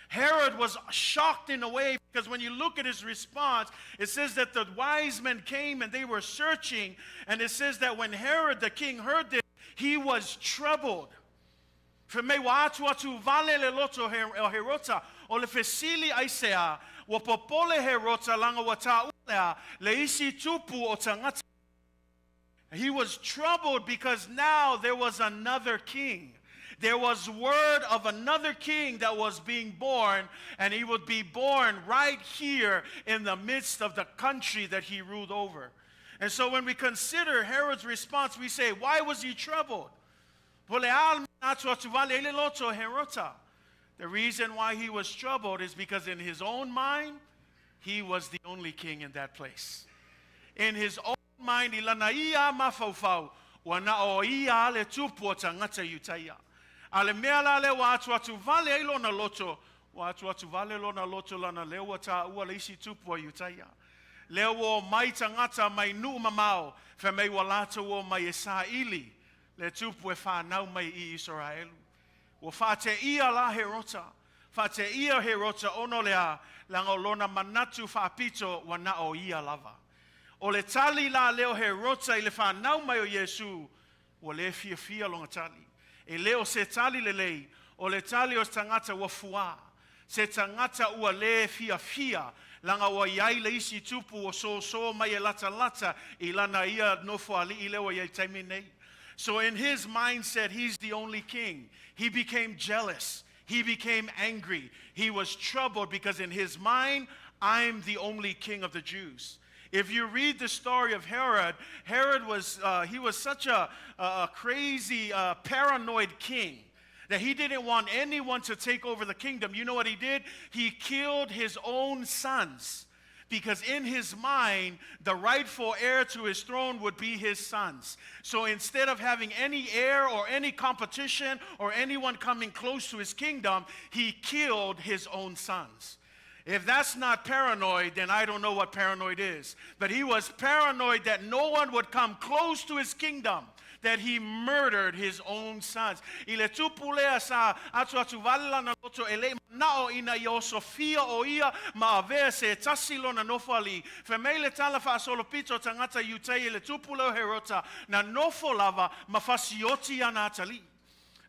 Herod was shocked in a way because when you look at his response, it says that the wise men came and they were searching. And it says that when Herod the king heard this, he was troubled. Fai mai ua atuatu vale le loto o Herota o le fesili aisea ua popole Herota laga ua taua lea le isi tupu o tagata. He was troubled because now there was another king. There was word of another king that was being born, and he would be born right here in the midst of the country that he ruled over. And so when we consider Herod's response, we say, why was he troubled? Herota. The reason why he was troubled is because in his own mind, he was the only king in that place. In his own mind, i lana ia mafaufau, ua na o ia le tupu o tagata Iutaia. A le mea la lea ua atuatu vale ai lona loto, ua atuatu vale lona loto lana lea ua taua le isi tupu o Iutaia. Lea ua mai tagata mai nuu mamao, fai mai ua latou o mai e saili, le tupu e whanau mai i Israelu. Ua faateia la Herota. Faateia Herota ona o le a, laga o lona manatu faapito ua na o ia lava. O le tali la lea o Herota i le whanau mai o Iesu, ua le fiafia lona tali. E le o se tali lelei, o le tali o se tagata ua fuā. Se tagata ua le fiafia, laga ua iai le isi tupu o soso mai e lata lata i lana ia nofo ali'i lea ua iai taimi nei. So in his mindset, he's the only king. He became jealous. He became angry. He was troubled because in his mind, I'm the only king of the Jews. If you read the story of Herod, Herod was, he was such a crazy, paranoid king that he didn't want anyone to take over the kingdom. You know what he did? He killed his own sons because in his mind, the rightful heir to his throne would be his sons. So instead of having any heir or any competition or anyone coming close to his kingdom, he killed his own sons. If that's not paranoid, then I don't know what paranoid is. But he was paranoid that no one would come close to his kingdom. That he murdered his own sons. I le tupu lea sa atuatu vale lana loto e le'i mana'o ina ia osofia o ia ma avea se tasi lona nofoalii. Fai mai le tala faasolopito a tagata Iutaia i le tupu lea o Herota, na nofo lava ma fasioti ana atalii.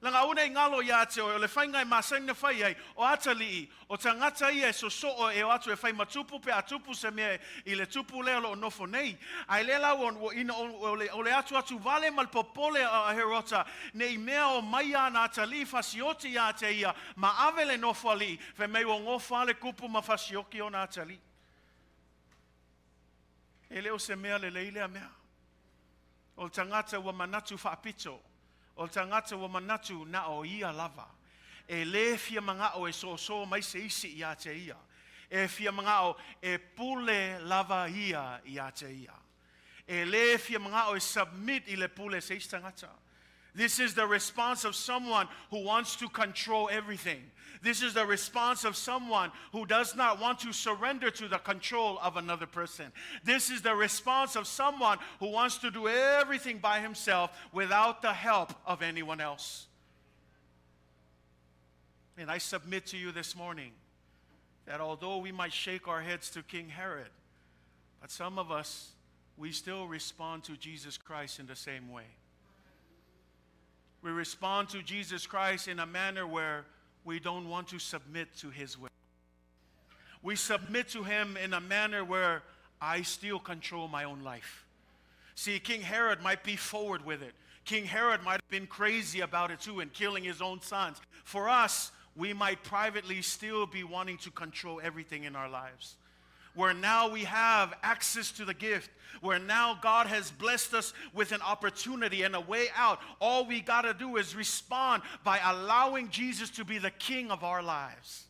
Leaga aua ne i galo ia te oe, o le faiga e masani na fai ai, o atalii, o tagata ia e sosoo e o atu e fai ma tupu pe a tupu se mea i le tupu lea o lo o nofo nei. Ae lea la ua, ina o, o le atuatu vale ma le popole a Herota, ne i mea o mai ana atalii fasioti ia te ia ma ave le nofoalii, fai mai ua gofa le kupu ma fasioki ona atalii. E le o se mea lelei lea mea. O le tagata ua manatu faapito, o le tagata ua manatu na o ia lava. E lē fia maga'o e soosoo mai se isi iā te ia. E fia maga'o e pule lava ia iā te ia. E lē fia maga'o e submit i le pule a se isi tagata. This is the response of someone who wants to control everything. This is the response of someone who does not want to surrender to the control of another person. This is the response of someone who wants to do everything by himself without the help of anyone else. And I submit to you this morning that although we might shake our heads to King Herod, but some of us, we still respond to Jesus Christ in the same way. We respond to Jesus Christ in a manner where we don't want to submit to his will. We submit to him in a manner where I still control my own life. See, King Herod might be forward with it. King Herod might have been crazy about it too and killing his own sons. For us, we might privately still be wanting to control everything in our lives. Where now we have access to the gift, where now God has blessed us with an opportunity and a way out. All we got to do is respond by allowing Jesus to be the king of our lives.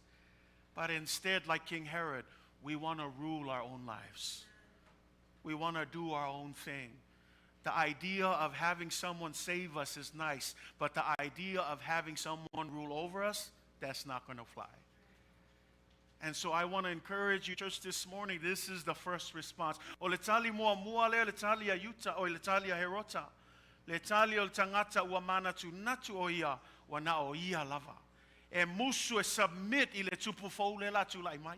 But instead, like King Herod, we want to rule our own lives. We want to do our own thing. The idea of having someone save us is nice, but the idea of having someone rule over us, that's not going to fly. And so I want to encourage you, church, this morning. This is the first response. O le tali muamua lea, le tali a Iuta, o le tali a Herota. Le tali o le tagata ua manatunatu o ia, ua na o ia lava. E musu e submit i le tupu fou le la tula'i mai.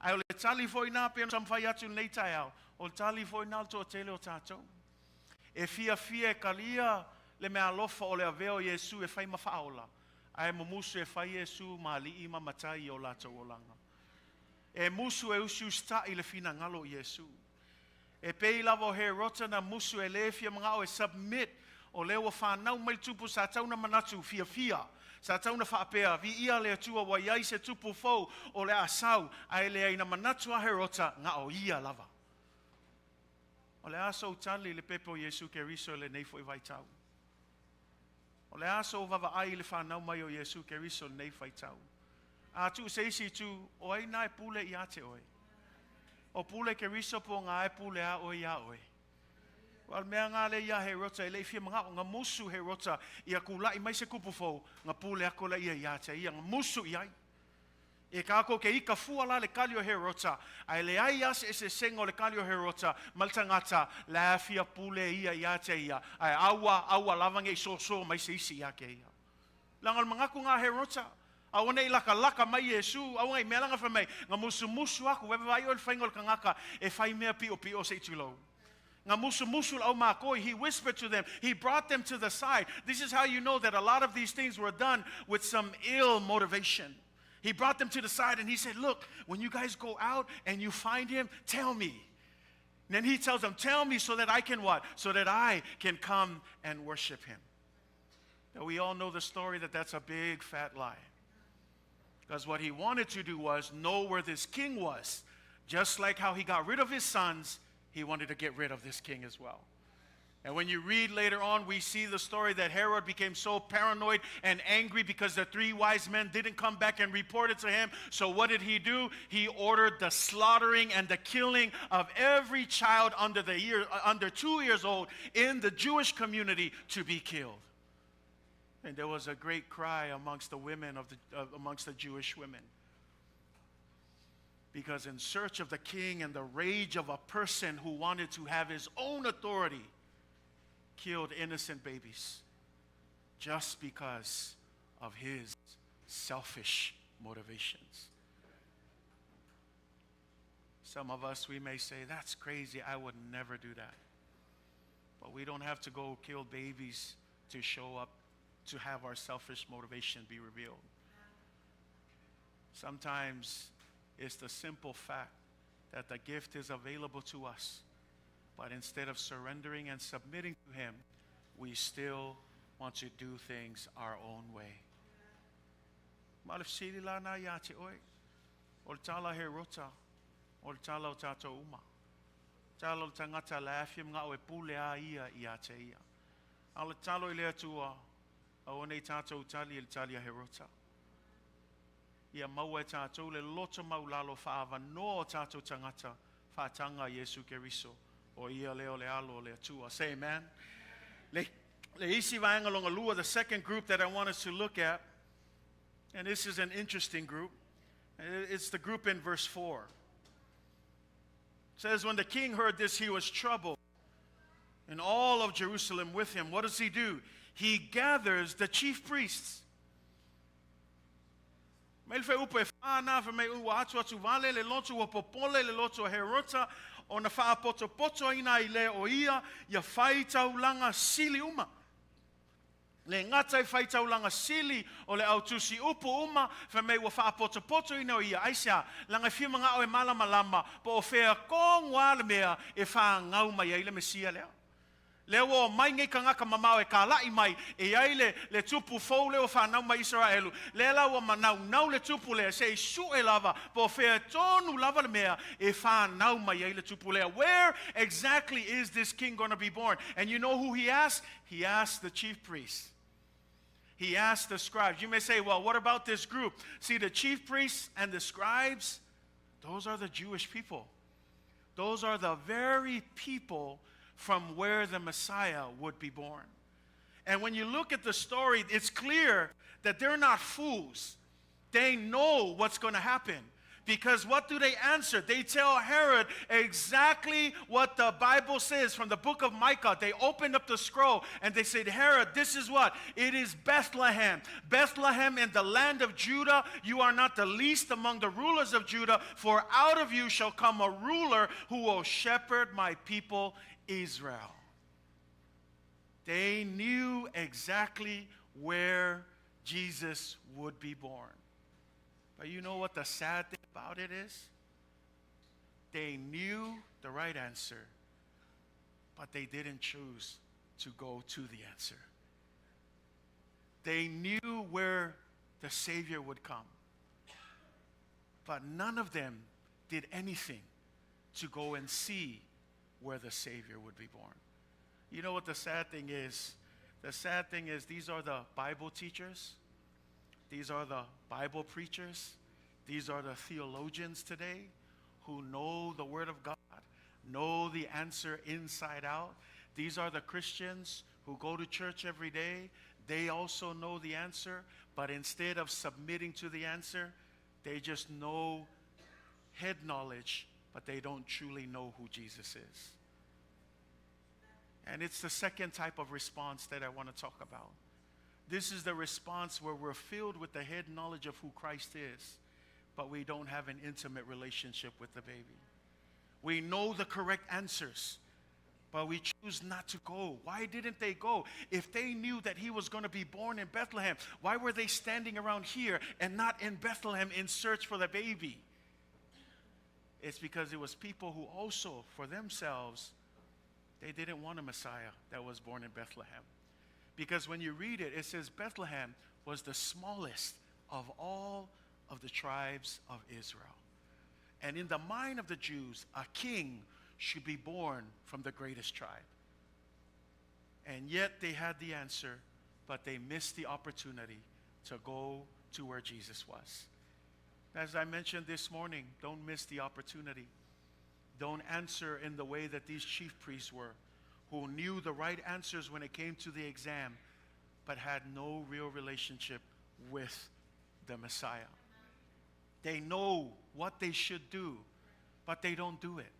Ae o le tali foi nā pe taumafai atu lenei taeao, o le tali foi nā o le toatele o tatou. E fiafia e kalia le meaalofa o le avea o Iesu e fai ma faaola, ae mumusu e fai Iesu ma alii ma matai i o latou olaga. E musu e usiusita'i le finagalo o Iesu. E pei lava o Herota na musu e lē fia maga'o e submit o lea ua fanau mai le tupu sa tau na manatu fiafia. Sa tau na faapea, Viia le Atua ua i ai se tupu fou o le a sau, ae leai na manatu a Herota na o ia lava. O le a sou tali i le pepe o Iesu Keriso i lenei foi vaitau? O le a sou vaavaai i le fanau mai o Iesu Keriso i lenei faitau? A tuu se isi itu, o ai na e pule iā te oe? O pule Keriso po o ngā e pule a oe iā oe? Aua o le mea ngā lea iā Herota e le i fia maga'o, nga musu Herota ia kula'i mai se kupu fou, nga pule aku laia iā te ia, nga musu i ai. E kākou ke ika fua la le kali o Herota, ae leai a se eseesega o le kali o Herota ma le tagata la e fia pule ia iā te ia, ae aua, aua lava ne i soosoo mai se isi iā ke ia. Leaga o le manatu ngā Herota, aua ne i lakalaka mai Iesu, aua ne i mea la nga fai mai, nga musumusu aku, vaivavai oe i le faiga o le tagata e fai mea piopio se i tulou. Nga musumusu le aumakoi, he whispered to them, he brought them to the side. This is how you know that a lot of these things were done with some ill motivation. He brought them to the side and he said, Look, when you guys go out and you find him, tell me. And then he tells them, Tell me so that I can what? So that I can come and worship him. Now we all know the story that that's a big fat lie. Because what he wanted to do was know where this king was. Just like how he got rid of his sons, he wanted to get rid of this king as well. And when you read later on, we see the story that Herod became so paranoid and angry because the three wise men didn't come back and report it to him. So what did he do? He ordered the slaughtering and the killing of every child under 2 years old in the Jewish community to be killed. And there was a great cry amongst the Jewish women. Because in search of the king and the rage of a person who wanted to have his own authority, killed killed innocent babies just because of his selfish motivations. Some of us, we may say, "That's crazy. I would never do that." But we don't have to go kill babies to show up, to have our selfish motivation be revealed. Sometimes it's the simple fact that the gift is available to us, but instead of surrendering and submitting to Him, we still want to do things our own way. Ma le fesili la lena ia te oe. O le tala Herota, o le tala o tātou uma. Tala o le tagata le afia mga o e pule a ia ia te ia. A o le tatalo i le Atua, aua nei tātou tali i le tali a Herota. Ia maua e tātou le loto maulalo faaavanoa o tātou tagata faataga Iesu Keriso. O ia lea o le alo o le Atua. Say amen. Le isi vaega lona lua, the second group that I want us to look at, and this is an interesting group, it's the group in verse 4. It says, "When the king heard this, he was troubled, and all of Jerusalem with him." What does he do? He gathers the chief priests. Mai le fuaiupu e 4 na fa mai ua atu atu vale le loto ua popole le loto o Herota ona faapotopoto ina i le o ia ia fai taulaga sili uma. Le gata i fai taulaga sili o le au tusi upu uma fa mai ua faapotopoto ina o ia aisea laga e fia magao e malamalama po o fea tonu a le mea e whāngau mai ai le Mesia lea. Lea ua omai nei tagata mamao e kala'i mai e ai le tupu fou lea ua whanau mai Israelu. Lea la ua manaunau le tupu lea se i su'e lava po o fea tonu lava le mea e whanau mai ai le tupu lea. Where exactly is this king going to be born? And you know who he asked? He asked the chief priests. He asked the scribes. You may say, "Well, what about this group?" See, the chief priests and the scribes, those are the Jewish people. Those are the very people from where the Messiah would be born. And when you look at the story, it's clear that they're not fools. They know what's going to happen. Because what do they answer? They tell Herod exactly what the Bible says from the book of Micah. They opened up the scroll and they said, "Herod, this is what? It is Bethlehem. Bethlehem in the land of Judah. You are not the least among the rulers of Judah, for out of you shall come a ruler who will shepherd my people Israel." They knew exactly where Jesus would be born. But you know what the sad thing about it is? They knew the right answer, but they didn't choose to go to the answer. They knew where the Savior would come, but none of them did anything to go and see where the Savior would be born. You know what the sad thing is? The sad thing is, these are the Bible teachers, these are the Bible preachers, these are the theologians today who know the Word of God, know the answer inside out. These are the Christians who go to church every day. They also know the answer, but instead of submitting to the answer, they just know head knowledge, but they don't truly know who Jesus is. And it's the second type of response that I want to talk about. This is the response where we're filled with the head knowledge of who Christ is, but we don't have an intimate relationship with the baby. We know the correct answers, but we choose not to go. Why didn't they go? If they knew that he was going to be born in Bethlehem, why were they standing around here and not in Bethlehem in search for the baby? It's because it was people who also, for themselves, they didn't want a Messiah that was born in Bethlehem. Because when you read it, it says Bethlehem was the smallest of all of the tribes of Israel. And in the mind of the Jews, a king should be born from the greatest tribe. And yet they had the answer, but they missed the opportunity to go to where Jesus was. As I mentioned this morning, don't miss the opportunity. Don't answer in the way that these chief priests were, who knew the right answers when it came to the exam, but had no real relationship with the Messiah. They know what they should do, but they don't do it.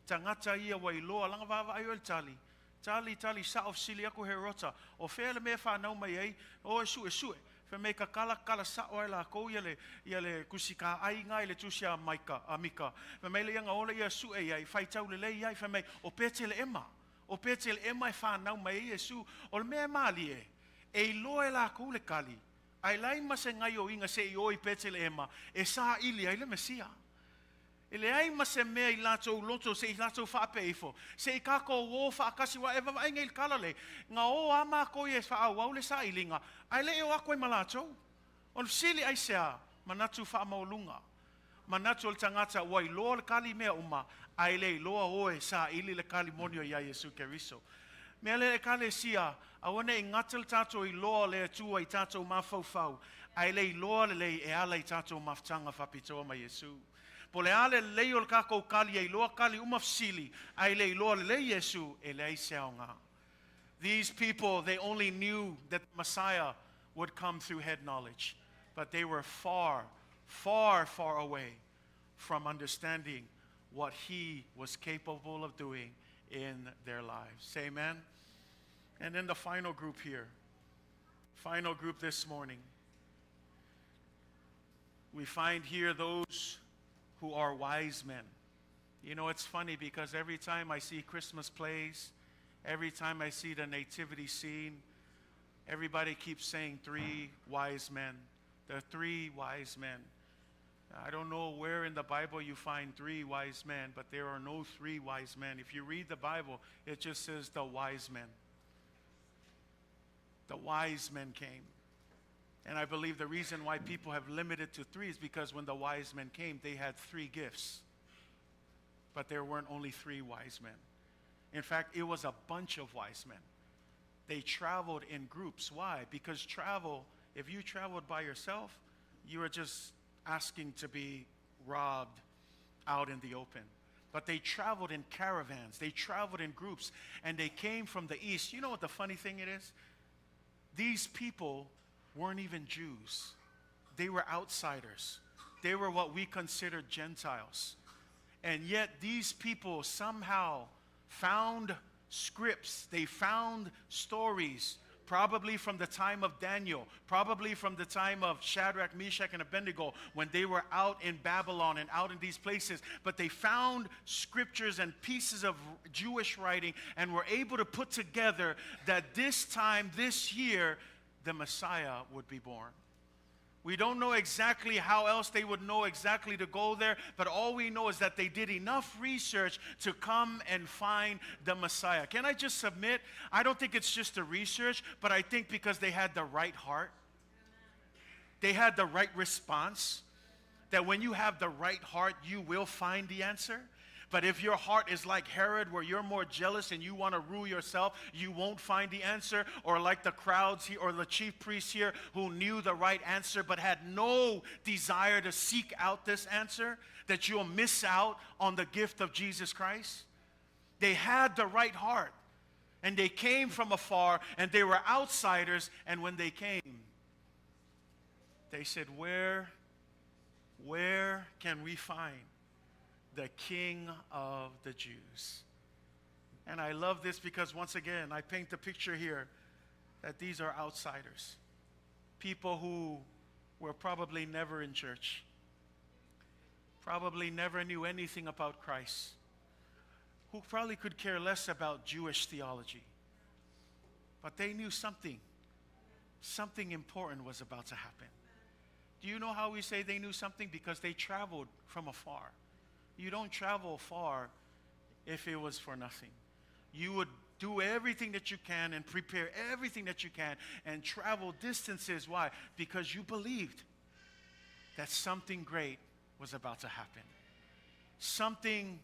Tagata ia ua iloa laga vaavaai o le tali. Tali, tali sa'o, fesili aku Herota, O fea le mea e fanau mai ai? O e su'esu'e. Fai mai, Tatala, tatala sa'o lava e latou ia le, ia le tusitaai na i le tusi a Maika, a Mika. Fai mai lea, ona o lea e su'e i ai, faitau lelei ai, fai mai, O Petelehema. O Petelehema e fanau mai ai Iesu. O le mea e malie, e iloa e latou le tali, ae leai ma se gaoioiga se i o i Petelehema e saili ai le Mesia. E leai ma se mea i latou loto se i latou faapea ifo, Se i tatou o faatasi, aua e vaavaai nei i le tala lea, na o lava matou ia e faaauau le sailiga, ae le i o atu ai ma latou. O le fesili aisea? Manatu faamaualuga. Manatu o le tagata ua iloa le tali i mea uma, ae le iloa o e saili le tali moni o ia Iesu Keriso. Mea lea Ekalesia, aua ne i gata le tatou iloa o le Atua i tatou mafaufau, ae le iloa lelei e ala i tatou mafutaga faapitoa ma Iesu. Po o le a le lelei o le tatou tali e iloa tali uma fesili, ae le iloa lelei Iesu, e leai se aoga. These people, they only knew that the Messiah would come through head knowledge, but they were far, far, far away from understanding what he was capable of doing in their lives. Say amen. And then the final group here, final group this morning. We find here those who are wise men. You know, it's funny because every time I see Christmas plays, every time I see the nativity scene, everybody keeps saying three wise men. The three wise men. I don't know where in the Bible you find three wise men, but there are no three wise men. If you read the Bible, it just says the wise men. The wise men came. And I believe the reason why people have limited to three is because when the wise men came, they had three gifts. But there weren't only three wise men. In fact, it was a bunch of wise men. They traveled in groups. Why? Because travel, if you traveled by yourself, you were just asking to be robbed out in the open. But they traveled in caravans, they traveled in groups, and they came from the east. You know what the funny thing it is? These people weren't even Jews. They were outsiders. They were what we consider Gentiles. And yet these people somehow found scripts, they found stories, probably from the time of Daniel, probably from the time of Shadrach, Meshach, and Abednego, when they were out in Babylon and out in these places. But they found scriptures and pieces of Jewish writing and were able to put together that this time, this year, the Messiah would be born. We don't know exactly how else they would know exactly to go there, but all we know is that they did enough research to come and find the Messiah. Can I just submit? I don't think it's just the research, but I think because they had the right heart, they had the right response. That when you have the right heart, you will find the answer. But if your heart is like Herod, where you're more jealous and you want to rule yourself, you won't find the answer. Or like the crowds here, or the chief priests here who knew the right answer but had no desire to seek out this answer, that you'll miss out on the gift of Jesus Christ. They had the right heart. And they came from afar, and they were outsiders. And when they came, they said, Where, where can we find the King of the Jews? And I love this because once again, I paint the picture here that these are outsiders, people who were probably never in church, probably never knew anything about Christ, who probably could care less about Jewish theology. But they knew something. Something important was about to happen. Do you know how we say they knew something? Because they traveled from afar. You don't travel far if it was for nothing. You would do everything that you can and prepare everything that you can and travel distances. Why? Because you believed that something great was about to happen. Something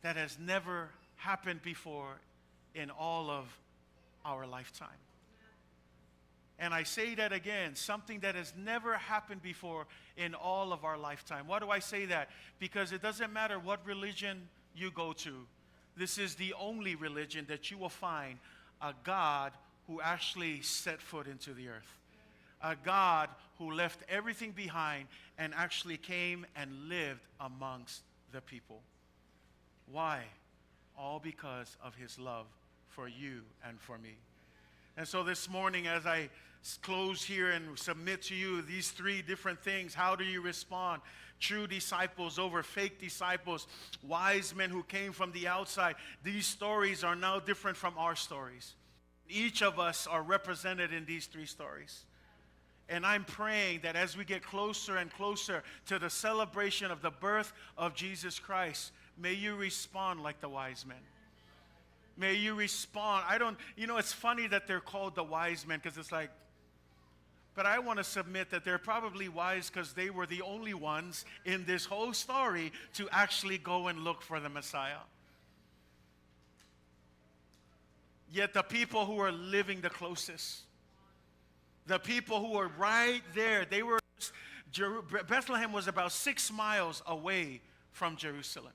that has never happened before in all of our lifetime. And I say that again, something that has never happened before in all of our lifetime. Why do I say that? Because it doesn't matter what religion you go to, this is the only religion that you will find a God who actually set foot into the earth. A God who left everything behind and actually came and lived amongst the people. Why? All because of his love for you and for me. And so this morning, as I close here and submit to you these three different things, how do you respond? True disciples over fake disciples, wise men who came from the outside. These stories are now different from our stories. Each of us are represented in these three stories. And I'm praying that as we get closer and closer to the celebration of the birth of Jesus Christ, may you respond like the wise men. May you respond. I don't, you know, it's funny that they're called the wise men because it's like, but I want to submit that they're probably wise because they were the only ones in this whole story to actually go and look for the Messiah. Yet the people who are living the closest, the people who were right there, they were, Bethlehem was about 6 miles away from Jerusalem.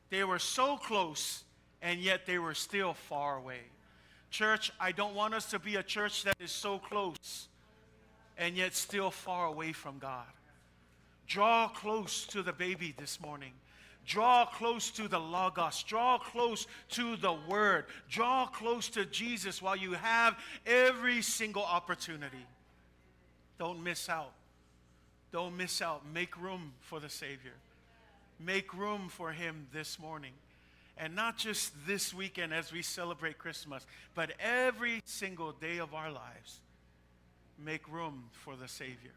They were so close, and yet they were still far away. Church, I don't want us to be a church that is so close and yet still far away from God. Draw close to the baby this morning. Draw close to the Logos. Draw close to the Word. Draw close to Jesus while you have every single opportunity. Don't miss out. Don't miss out. Make room for the Savior. Make room for Him this morning. And not just this weekend as we celebrate Christmas, but every single day of our lives. Make room for the Savior.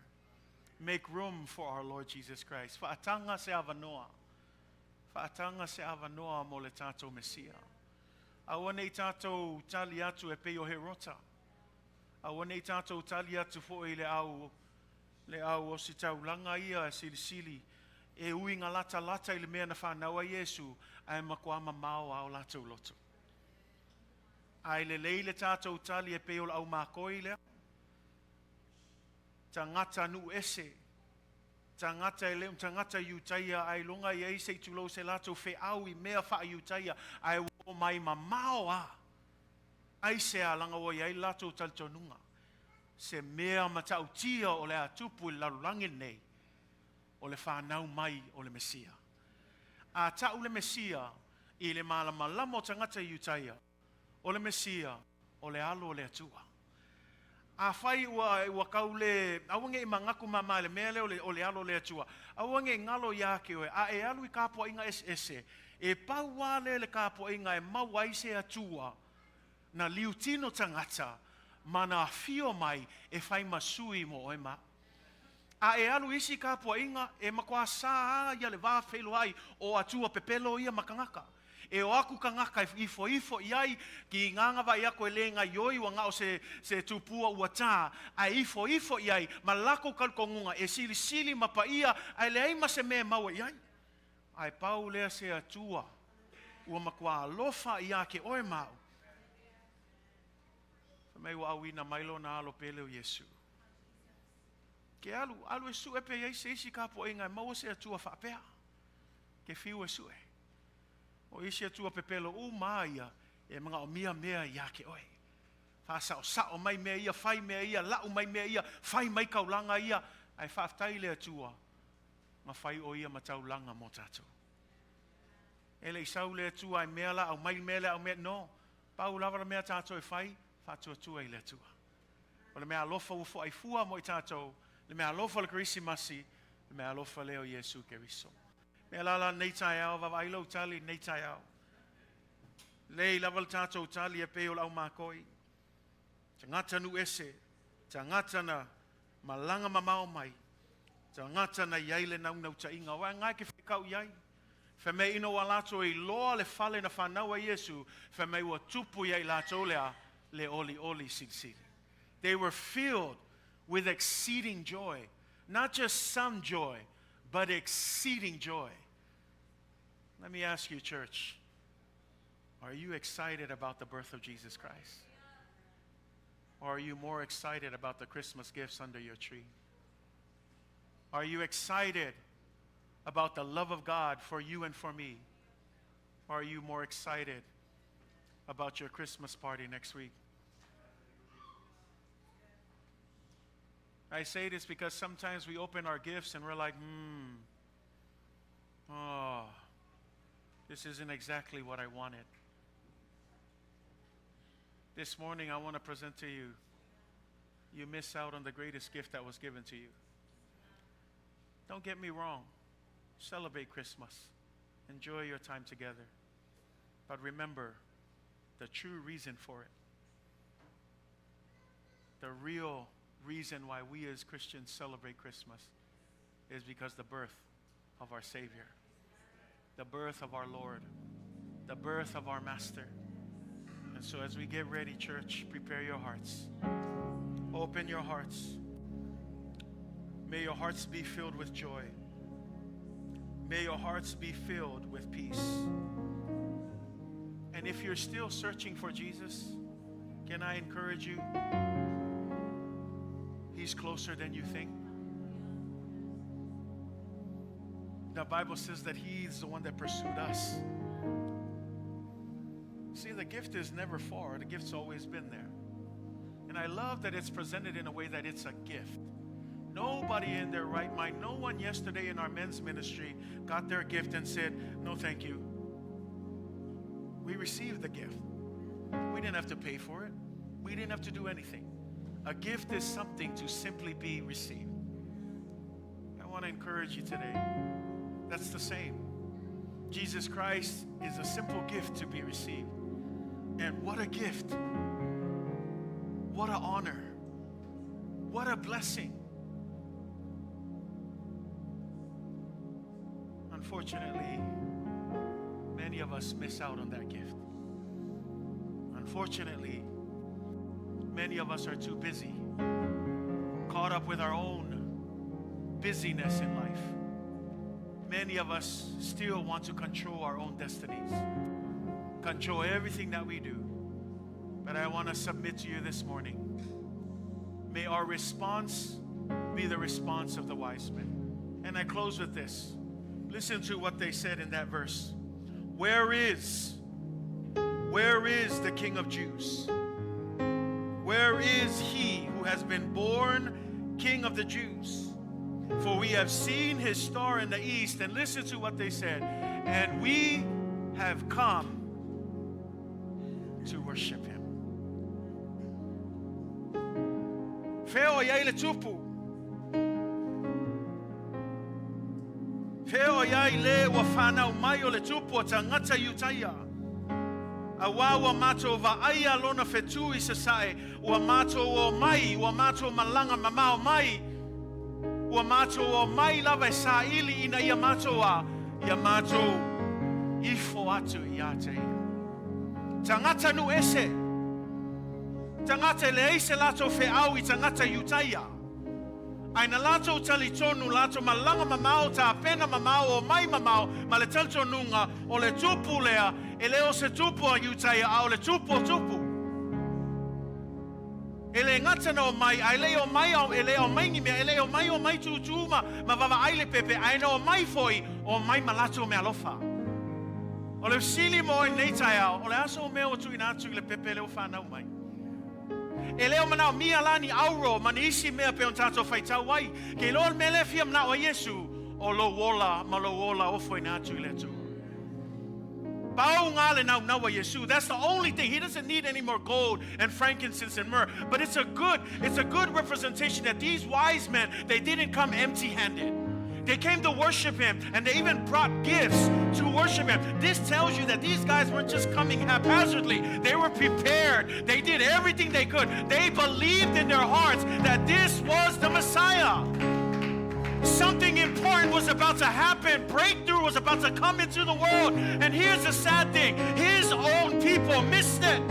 Make room for our Lord Jesus Christ. Fa'ataga se avanoa. Fa'ataga se avanoa mo le tātou Mesia. Aua nei tātou tali atu e pei o Herota. Aua nei tātou tali atu fo'i le au o si taulanga ia e silisili. E ui ngā lata lata i le mea na whanau a Iesu, ae makoa mamao ao lātou loto. Ai le leile tātou tali e pei o la au mākoi lea. Tangata nu ese. Tangata e leo, tangata iutaia, ai longa i eise i tūlou se lātou wheau i mea wha iutaia, ai o mai mamao a. Ai se a langa o i ai lātou talitonunga. Se mea matautia o le atupu i lalulangi nei, o le whanau mai o le Mesia. A tau le Mesia, i le malamalama o tangata iutaia, o le Mesia, o le alo o le atua. A whai ua kaule, awange i mangaku mama le mea le o le alo le atua. Awange ngalo ia ke oe, a e alu i kāpua inga ese, e pau le kāpua inga e mau ai se atua, na liutino tangata, mana whio mai e whai masui mo oe ma. A e alu isi kāpua inga e makoa saa ia le vā whelo ai o atua pepelo ia makangaka. E o aku kangaka ifo ifo i ai ki nganga vai ako e lenga ioi wa ngao se tupua ua tā. A ifo ifo i ai ma lako kalkongunga e sili sili mapa ia a le ai ma se mea maua i ai. Ai pau lea se atua ua makoa alofa i ake oe mau. Mei ua auina mailo na alo pele o Iesu. Ke alu, alu e sue pe iai se isi kāpua inga e maua se atua whaapea. Ke fiu e sue. O isi atua pepelo u maia e mga o mia mea ia ke oe. Whaasao sao mai mea ia, whai mea ia, lau mai mea ia, whai mai kaulanga ia. Ai whaaftai le atua, ma whai o ia mataulanga mō tātou. E le isau le atua ai mea la, au mai mea le au mea, no. Pau lava la mea tātou e whai, whaatua tua i le atua. O le mea alofa ua fo ai fua mo i tātou, le mea alofa le Krisimasi, le mea alofa leo Iesu Keriso. Mea lala nei tai au, vava ai lau tali nei tai au. Lei lava le tātou tali e pei o lau mākoi. Tangata nu ese, tangata na malanga mamao mai, tangata na iai le naunau tainga. Wa ngai ke whekau iai. Wha mei ino wa lātou i loa le fale na whanau a Iesu, wha mei ua tupu iai lātou lea le oli oli silisili. They were filled with exceeding joy. Not just some joy, but exceeding joy. Let me ask you, church, are you excited about the birth of Jesus Christ? Or are you more excited about the Christmas gifts under your tree? Are you excited about the love of God for you and for me? Or are you more excited about your Christmas party next week? I say this because sometimes we open our gifts and we're like, oh, this isn't exactly what I wanted. This morning, I want to present to you, you miss out on the greatest gift that was given to you. Don't get me wrong. Celebrate Christmas. Enjoy your time together. But remember the true reason for it. The real reason why we as Christians celebrate Christmas is because the birth of our Savior, the birth of our Lord, the birth of our Master. And so as we get ready, church, prepare your hearts. Open your hearts. May your hearts be filled with joy. May your hearts be filled with peace. And if you're still searching for Jesus, can I encourage you? He's closer than you think. The Bible says that He's the one that pursued us. See, the gift is never far. The gift's always been there. And I love that it's presented in a way that it's a gift. Nobody in their right mind, no one yesterday in our men's ministry got their gift and said, no, thank you. We received the gift. We didn't have to pay for it. We didn't have to do anything. A gift is something to simply be received. I want to encourage you today. That's the same. Jesus Christ is a simple gift to be received. And what a gift. What an honor. What a blessing. Unfortunately, many of us miss out on that gift. Unfortunately, many of us are too busy, caught up with our own busyness in life. Many of us still want to control our own destinies, control everything that we do. But I want to submit to you this morning, may our response be the response of the wise men. And I close with this. Listen to what they said in that verse. Where is the King of Jews? Where is he who has been born King of the Jews? For we have seen his star in the east. And listen to what they said. And we have come to worship him. Feo ia i le tupu. Feo ia i le ua whanau mai o le tupu o tangata Iutaia. A wā ua mātou vaaia lona whetū i sasae, ua mātou o mai, ua mātou malanga mamao mai, ua mātou o mai lava e sa ili ina ia mātou a, ia mātou ifo atu i a te ia. Tangata nu ese, tangata e le eise lātou wheau i tangata Iutaia. Ai na lātou talitonu, lātou malanga mamao, tā pena mamao, o mai mamao, ma le talitonunga, o le tupu lea, e le o se tupu a Iutaia, a o le tupu o tupu. E le ngata na o mai, ai le o mai au, e le o mai ni mea, e le o mai o mai tūtū ma vava ai le pepe, ai na o mai foi, o mai malato me alofa. O le sili mo i nei tai au, o le aso o mea o tui nā tui le pepe le o whanau mai. E leo manao mia lani auro mani isi mea pe on tātou whaitau ai. Ke loa mele fia manao a Yesu o lo ola ma lo ola ofo i nā tui le tu. Pau ngā le nau nau a Yesu. That's the only thing. He doesn't need any more gold and frankincense and myrrh. But it's a good representation that these wise men, they didn't come empty-handed. They came to worship him, and they even brought gifts to worship him. This tells you that these guys weren't just coming haphazardly. They were prepared. They did everything they could. They believed in their hearts that this was the Messiah. Something important was about to happen. Breakthrough was about to come into the world. And here's the sad thing. His own people missed it.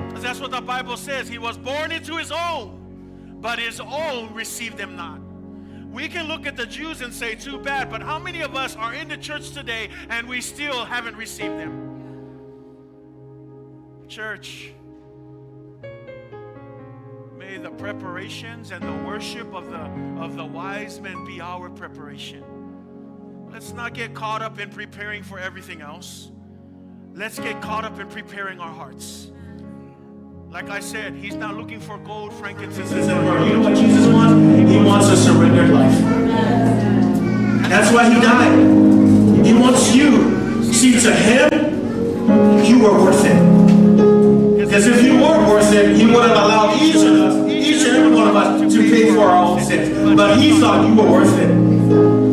Because that's what the Bible says. He was born into his own, but his own received him not. We can look at the Jews and say, too bad, but how many of us are in the church today and we still haven't received them? Church, may the preparations and the worship of the wise men be our preparation. Let's not get caught up in preparing for everything else. Let's get caught up in preparing our hearts. Like I said, he's not looking for gold, frankincense, and myrrh. You know what Jesus wants? He wants a surrendered life. That's why he died. He wants you. See, to him, you are worth it. Because if you But He thought you were worth it.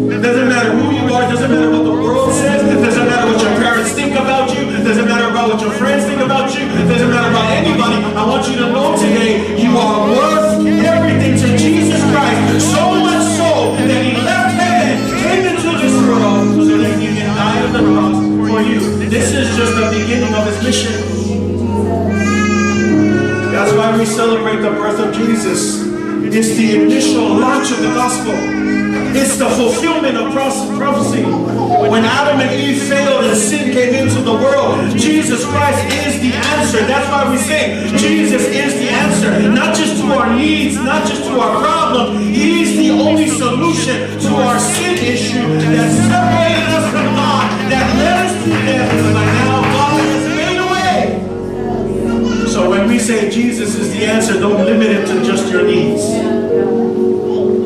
It doesn't matter who you are, it doesn't matter what the world says, it doesn't matter what your parents think about you, it doesn't matter about what your friends think about you, it doesn't matter about anybody. I want you to know today you are worth everything to Jesus Christ. So much so that He left heaven, came into this world so that He can die on the cross for you. This is just the beginning of His mission. That's why we celebrate the birth of Jesus. It's the initial launch of the gospel. It's the fulfillment of prophecy. When Adam and Eve failed and sin came into the world, Jesus Christ is the answer. That's why we say Jesus is the answer. Not just to our needs, not just to our problems. He's the only solution to our sin issue that separated us from God, that led us to death. But now God has made a way. So when we say Jesus is the answer, don't limit it to just your needs.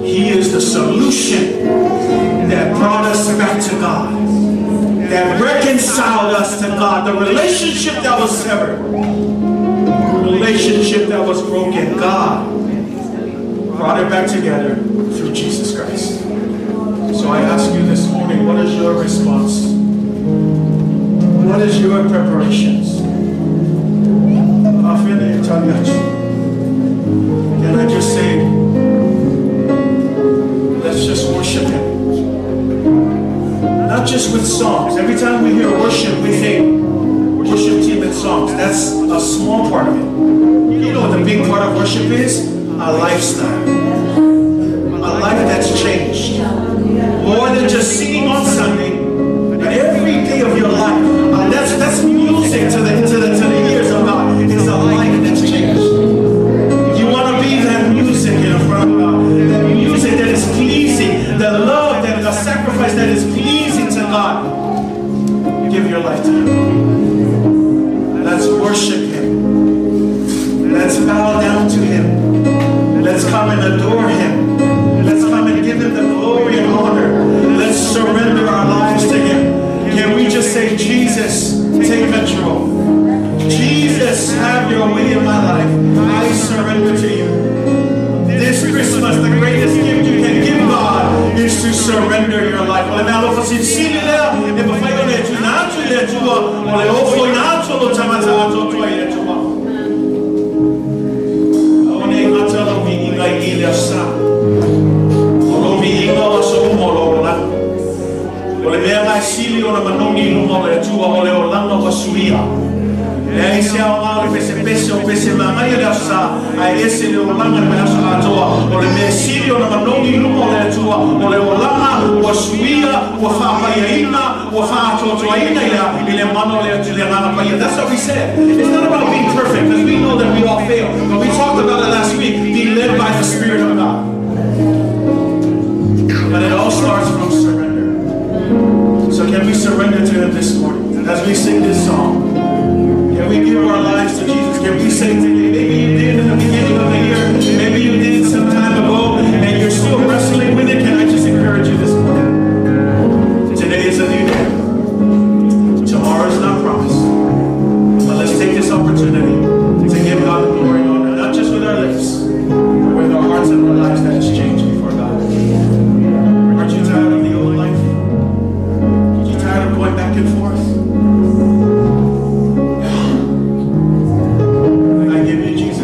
He is the solution that brought us back to God, that reconciled us to God. The relationship that was severed, the relationship that was broken, God brought it back together through Jesus Christ. So I ask you this morning, what is your response? What is your preparations? Can I just say, let's just worship Him. Not just with songs. Every time we hear worship, we think worship team and songs. That's a small part of it. You know what the big part of worship is? A lifestyle. A life that's changed. More than just singing on Sunday, but every day of your life. That's music to the ears of God. It's a life that's changed. You want to be that music in front of God. That music that is pleasing. The love, that the sacrifice that is pleasing to God. Give your life to Him. Let's worship Him. Let's bow down to Him. Let's come and adore Him. Let's come and give Him the glory and honor. Let's surrender our lives to Him. Can we just say, Jesus, take control. Jesus, have your way in my life. I surrender to you. This Christmas, the greatest gift you can give God is to surrender your life. O le meaalofa silisili lea, e mafai ona e tuuina atu i le Atua, o le ofoina atu o lou tagata atoatoa i le Atua. Aua ne i gata lou viiga i le Aso Sa. O lou viiga o aso uma o lou olaga. O le mea e sili ona manogi i luma o le Atua o le olaga ua suia. Leai se aoga o le pesepese o pese magaia le Aso Sa, ae ese le olaga le vaiaso atoa. O le mea sili ona manogi i luma o le Atua o le olaga ua suia, ua faapaiaina, ua faatoatoaina i le mana o le Atua, le Agaga Paia. That's what we said. It's not about being perfect, because we know that we all fail. But we talked about it last week. Be led by the Spirit of God. But it all starts from surrender. So can we surrender to Him this morning as we sing this song? Can we give our lives to Jesus? Can we say today, maybe you did in the beginning of the year, maybe you did some time ago, and you're still wrestling with it. Can I just encourage you this morning? Today is a new day. Tomorrow is not promised. But let's take this opportunity to give God the glory and honor, not just with our lips, but with our hearts and our lives that has changed before God. Aren't you tired of the old life? Are you tired of going back and forth? I give you Jesus.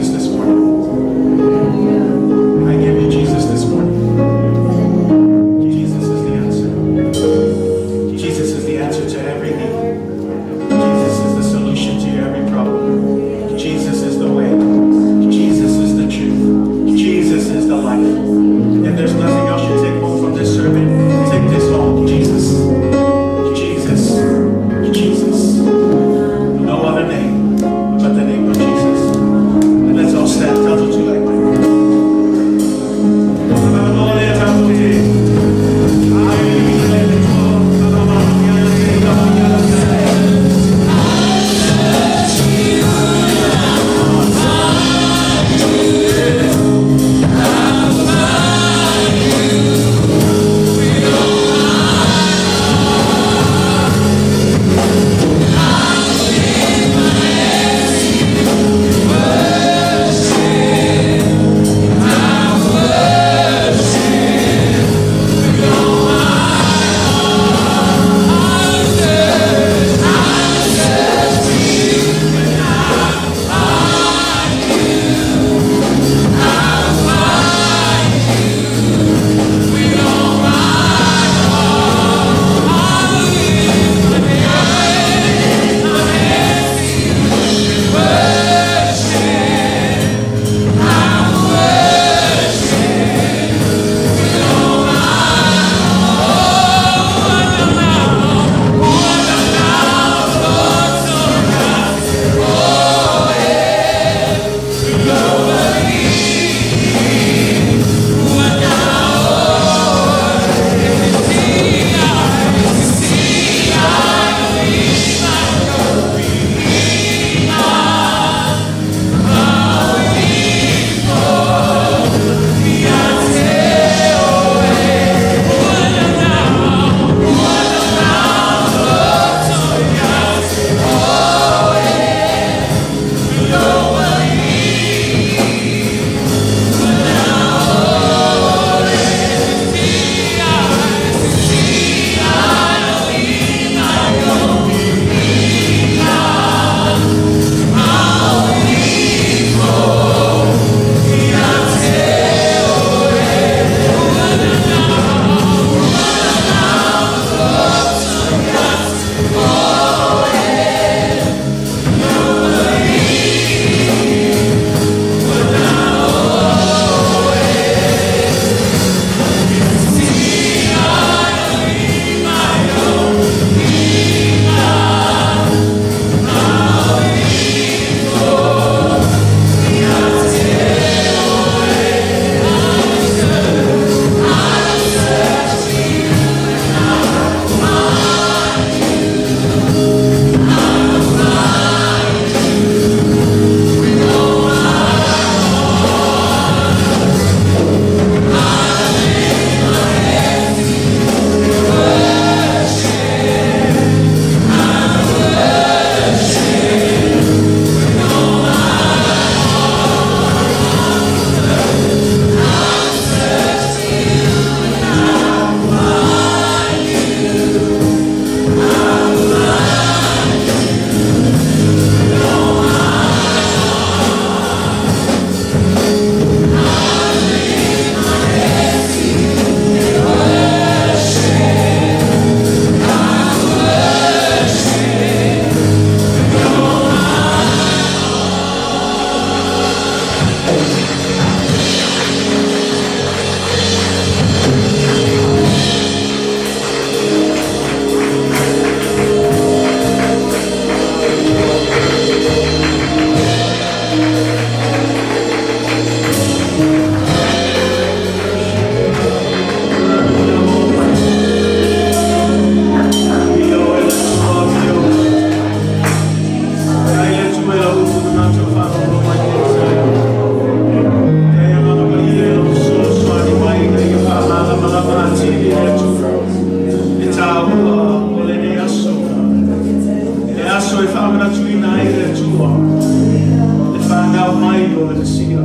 mai o le Mesia,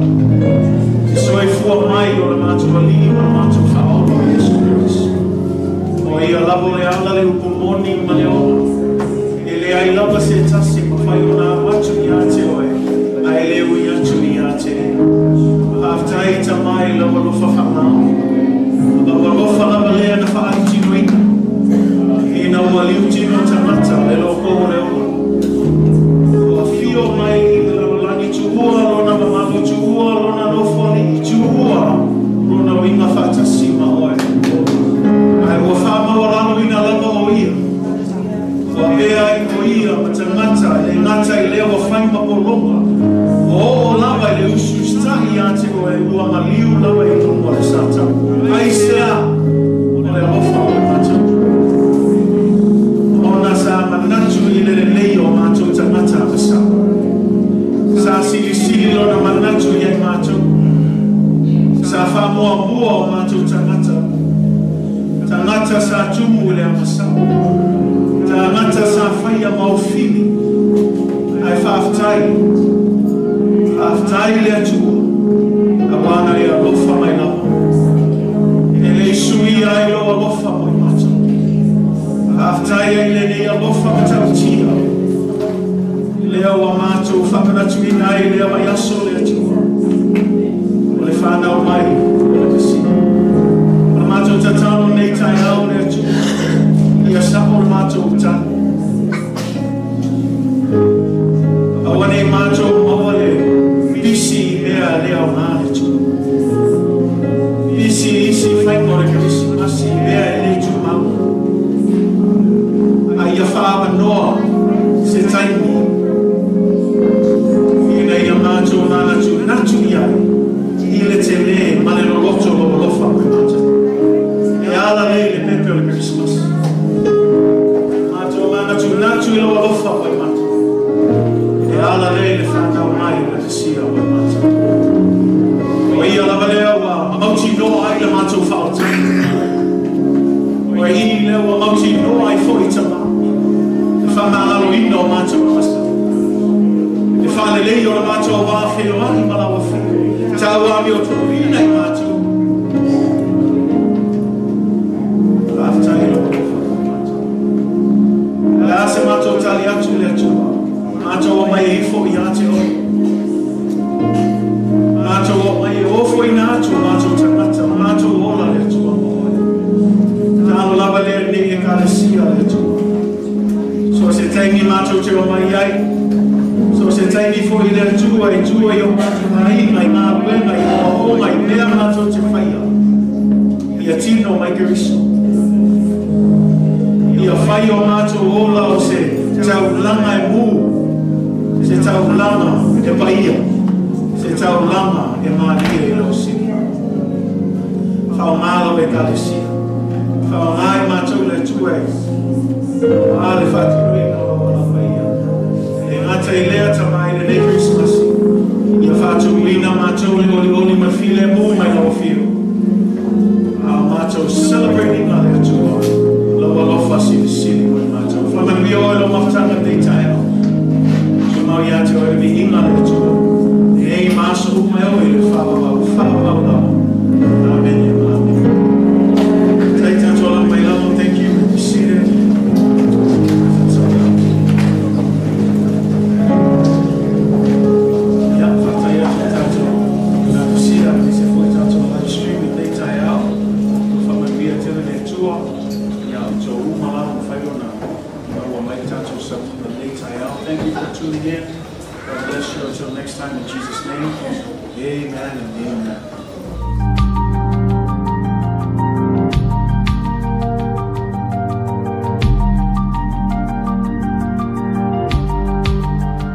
le soifua mai o le matou Alii ma le matou Faaola o Iesu Keriso. O Ia lava o le ala, le upu moni ma le ola. E leai lava se tasi e mafai ona alu atu ia te Oe, ae le ui atu ia te Ia. Faafetai Tama i Lau alofa faamaoni. O Lau alofa lava lea na faaitinoina ina ua liutino tagata le loko o le ola. Ua afio mai i le lalolagi tuua lona mamalu, tuua lona nofoalii, tuua lona uiga faatasi ma Oe. Ae ua faamaualaloina lava o Ia. Ua avea ai o Ia ma tagata e le gata i lea ua fai ma pologa, ua oo lava i le usiusita'i ia te Oe, ua maliu lava i luga o le Satani. Aisea? O le alofa o le matou. Ona sa manatu i le lelei o matou tagata agasala. Sa silisili lona manatu ia i matou. Sa faamuamua o matou tagata. Tagata sa tumu i le agasala. Tagata sa faia maufili. Ae faafetai, faafetai i le Atua, auā na e alofa mai lava. E le i suia ai lou alofa mo i matou. Faafetai ai i lenei alofa matautia, lea ua matou faamanatuina ai lea vaiaso le Atua, o le fanau mai o le Mesia. O le matou tatalo nei taeao le Atua, ia sao le matou tali. Aua nei matou maua le pisi i mea e le aoga le Atua. Pisi i isi faiga o le Kerisimasi i mea e le tumau. A ia faaavanoa se taimi ina ia matou manatunatu i ai i le tele ma le loloto o lou alofa mo i matou. E ala lea i le pepe o le Kerisimasi. Matou manatunatu i lou alofa mo i matou. E ala lea i le fanau mai o le Mesia mo i matou. O ia lava lea ua mautinoa ai le matou faaolataga. O i lea ua mautinoa ai foi Tama le faamagaloina o matou agasala. Le faalelei o le matou va feoai ma lau Afio. Tau amiotonu i matou. Faafetai i lou alofa mo i matou. O le a se matou tali atu i le Atua? Matou omai e ifo ia te Oe. Matou omai e ofoina atu o matou tagata, o matou ola le Atua mo Oe. Tatalo lava lea i lenei Ekalesia le Atua. So se taimi matou te omai ai, so se taimi foi le Atua i tua i o matou aiga, i galuega, i aoaoga, i mea matou te faia, ia tino mai Keriso. Ia fai o matou ola o se taulaga e mū, se taulaga e paia, se taulaga e mālie i lau sili. Faaaoga lau Ekalesia. Faaaoga i matou le Atua e a le faatinoina o lau ala paia. E le gata i lea Tama i lenei Kerisimasi, ia faatumuina matou le olioli ma le filemu mai lau Afio. A o matou celebrate ina le Atua, lau alofa silisili mo i matou. Faamanuia oe lou mafutaga i lenei taeao. Tumau ia te oe le viiga le Atua. Nei ma aso uma e oo i le faavavau, faavavau lava. Amene ma amene. Tai tatou ala mai lalo, thank you. Be seated. Ia, faafetai atu i tatou Laodicea, aemaise foi tatou live stream i lenei taeao. Ua faamanuia tele le Atua ia outou uma lava mafai ona maua mai le tatou sauniga i lenei taeao. Thank you for tuning in. God bless you until next time in Jesus' name. Amen and amen.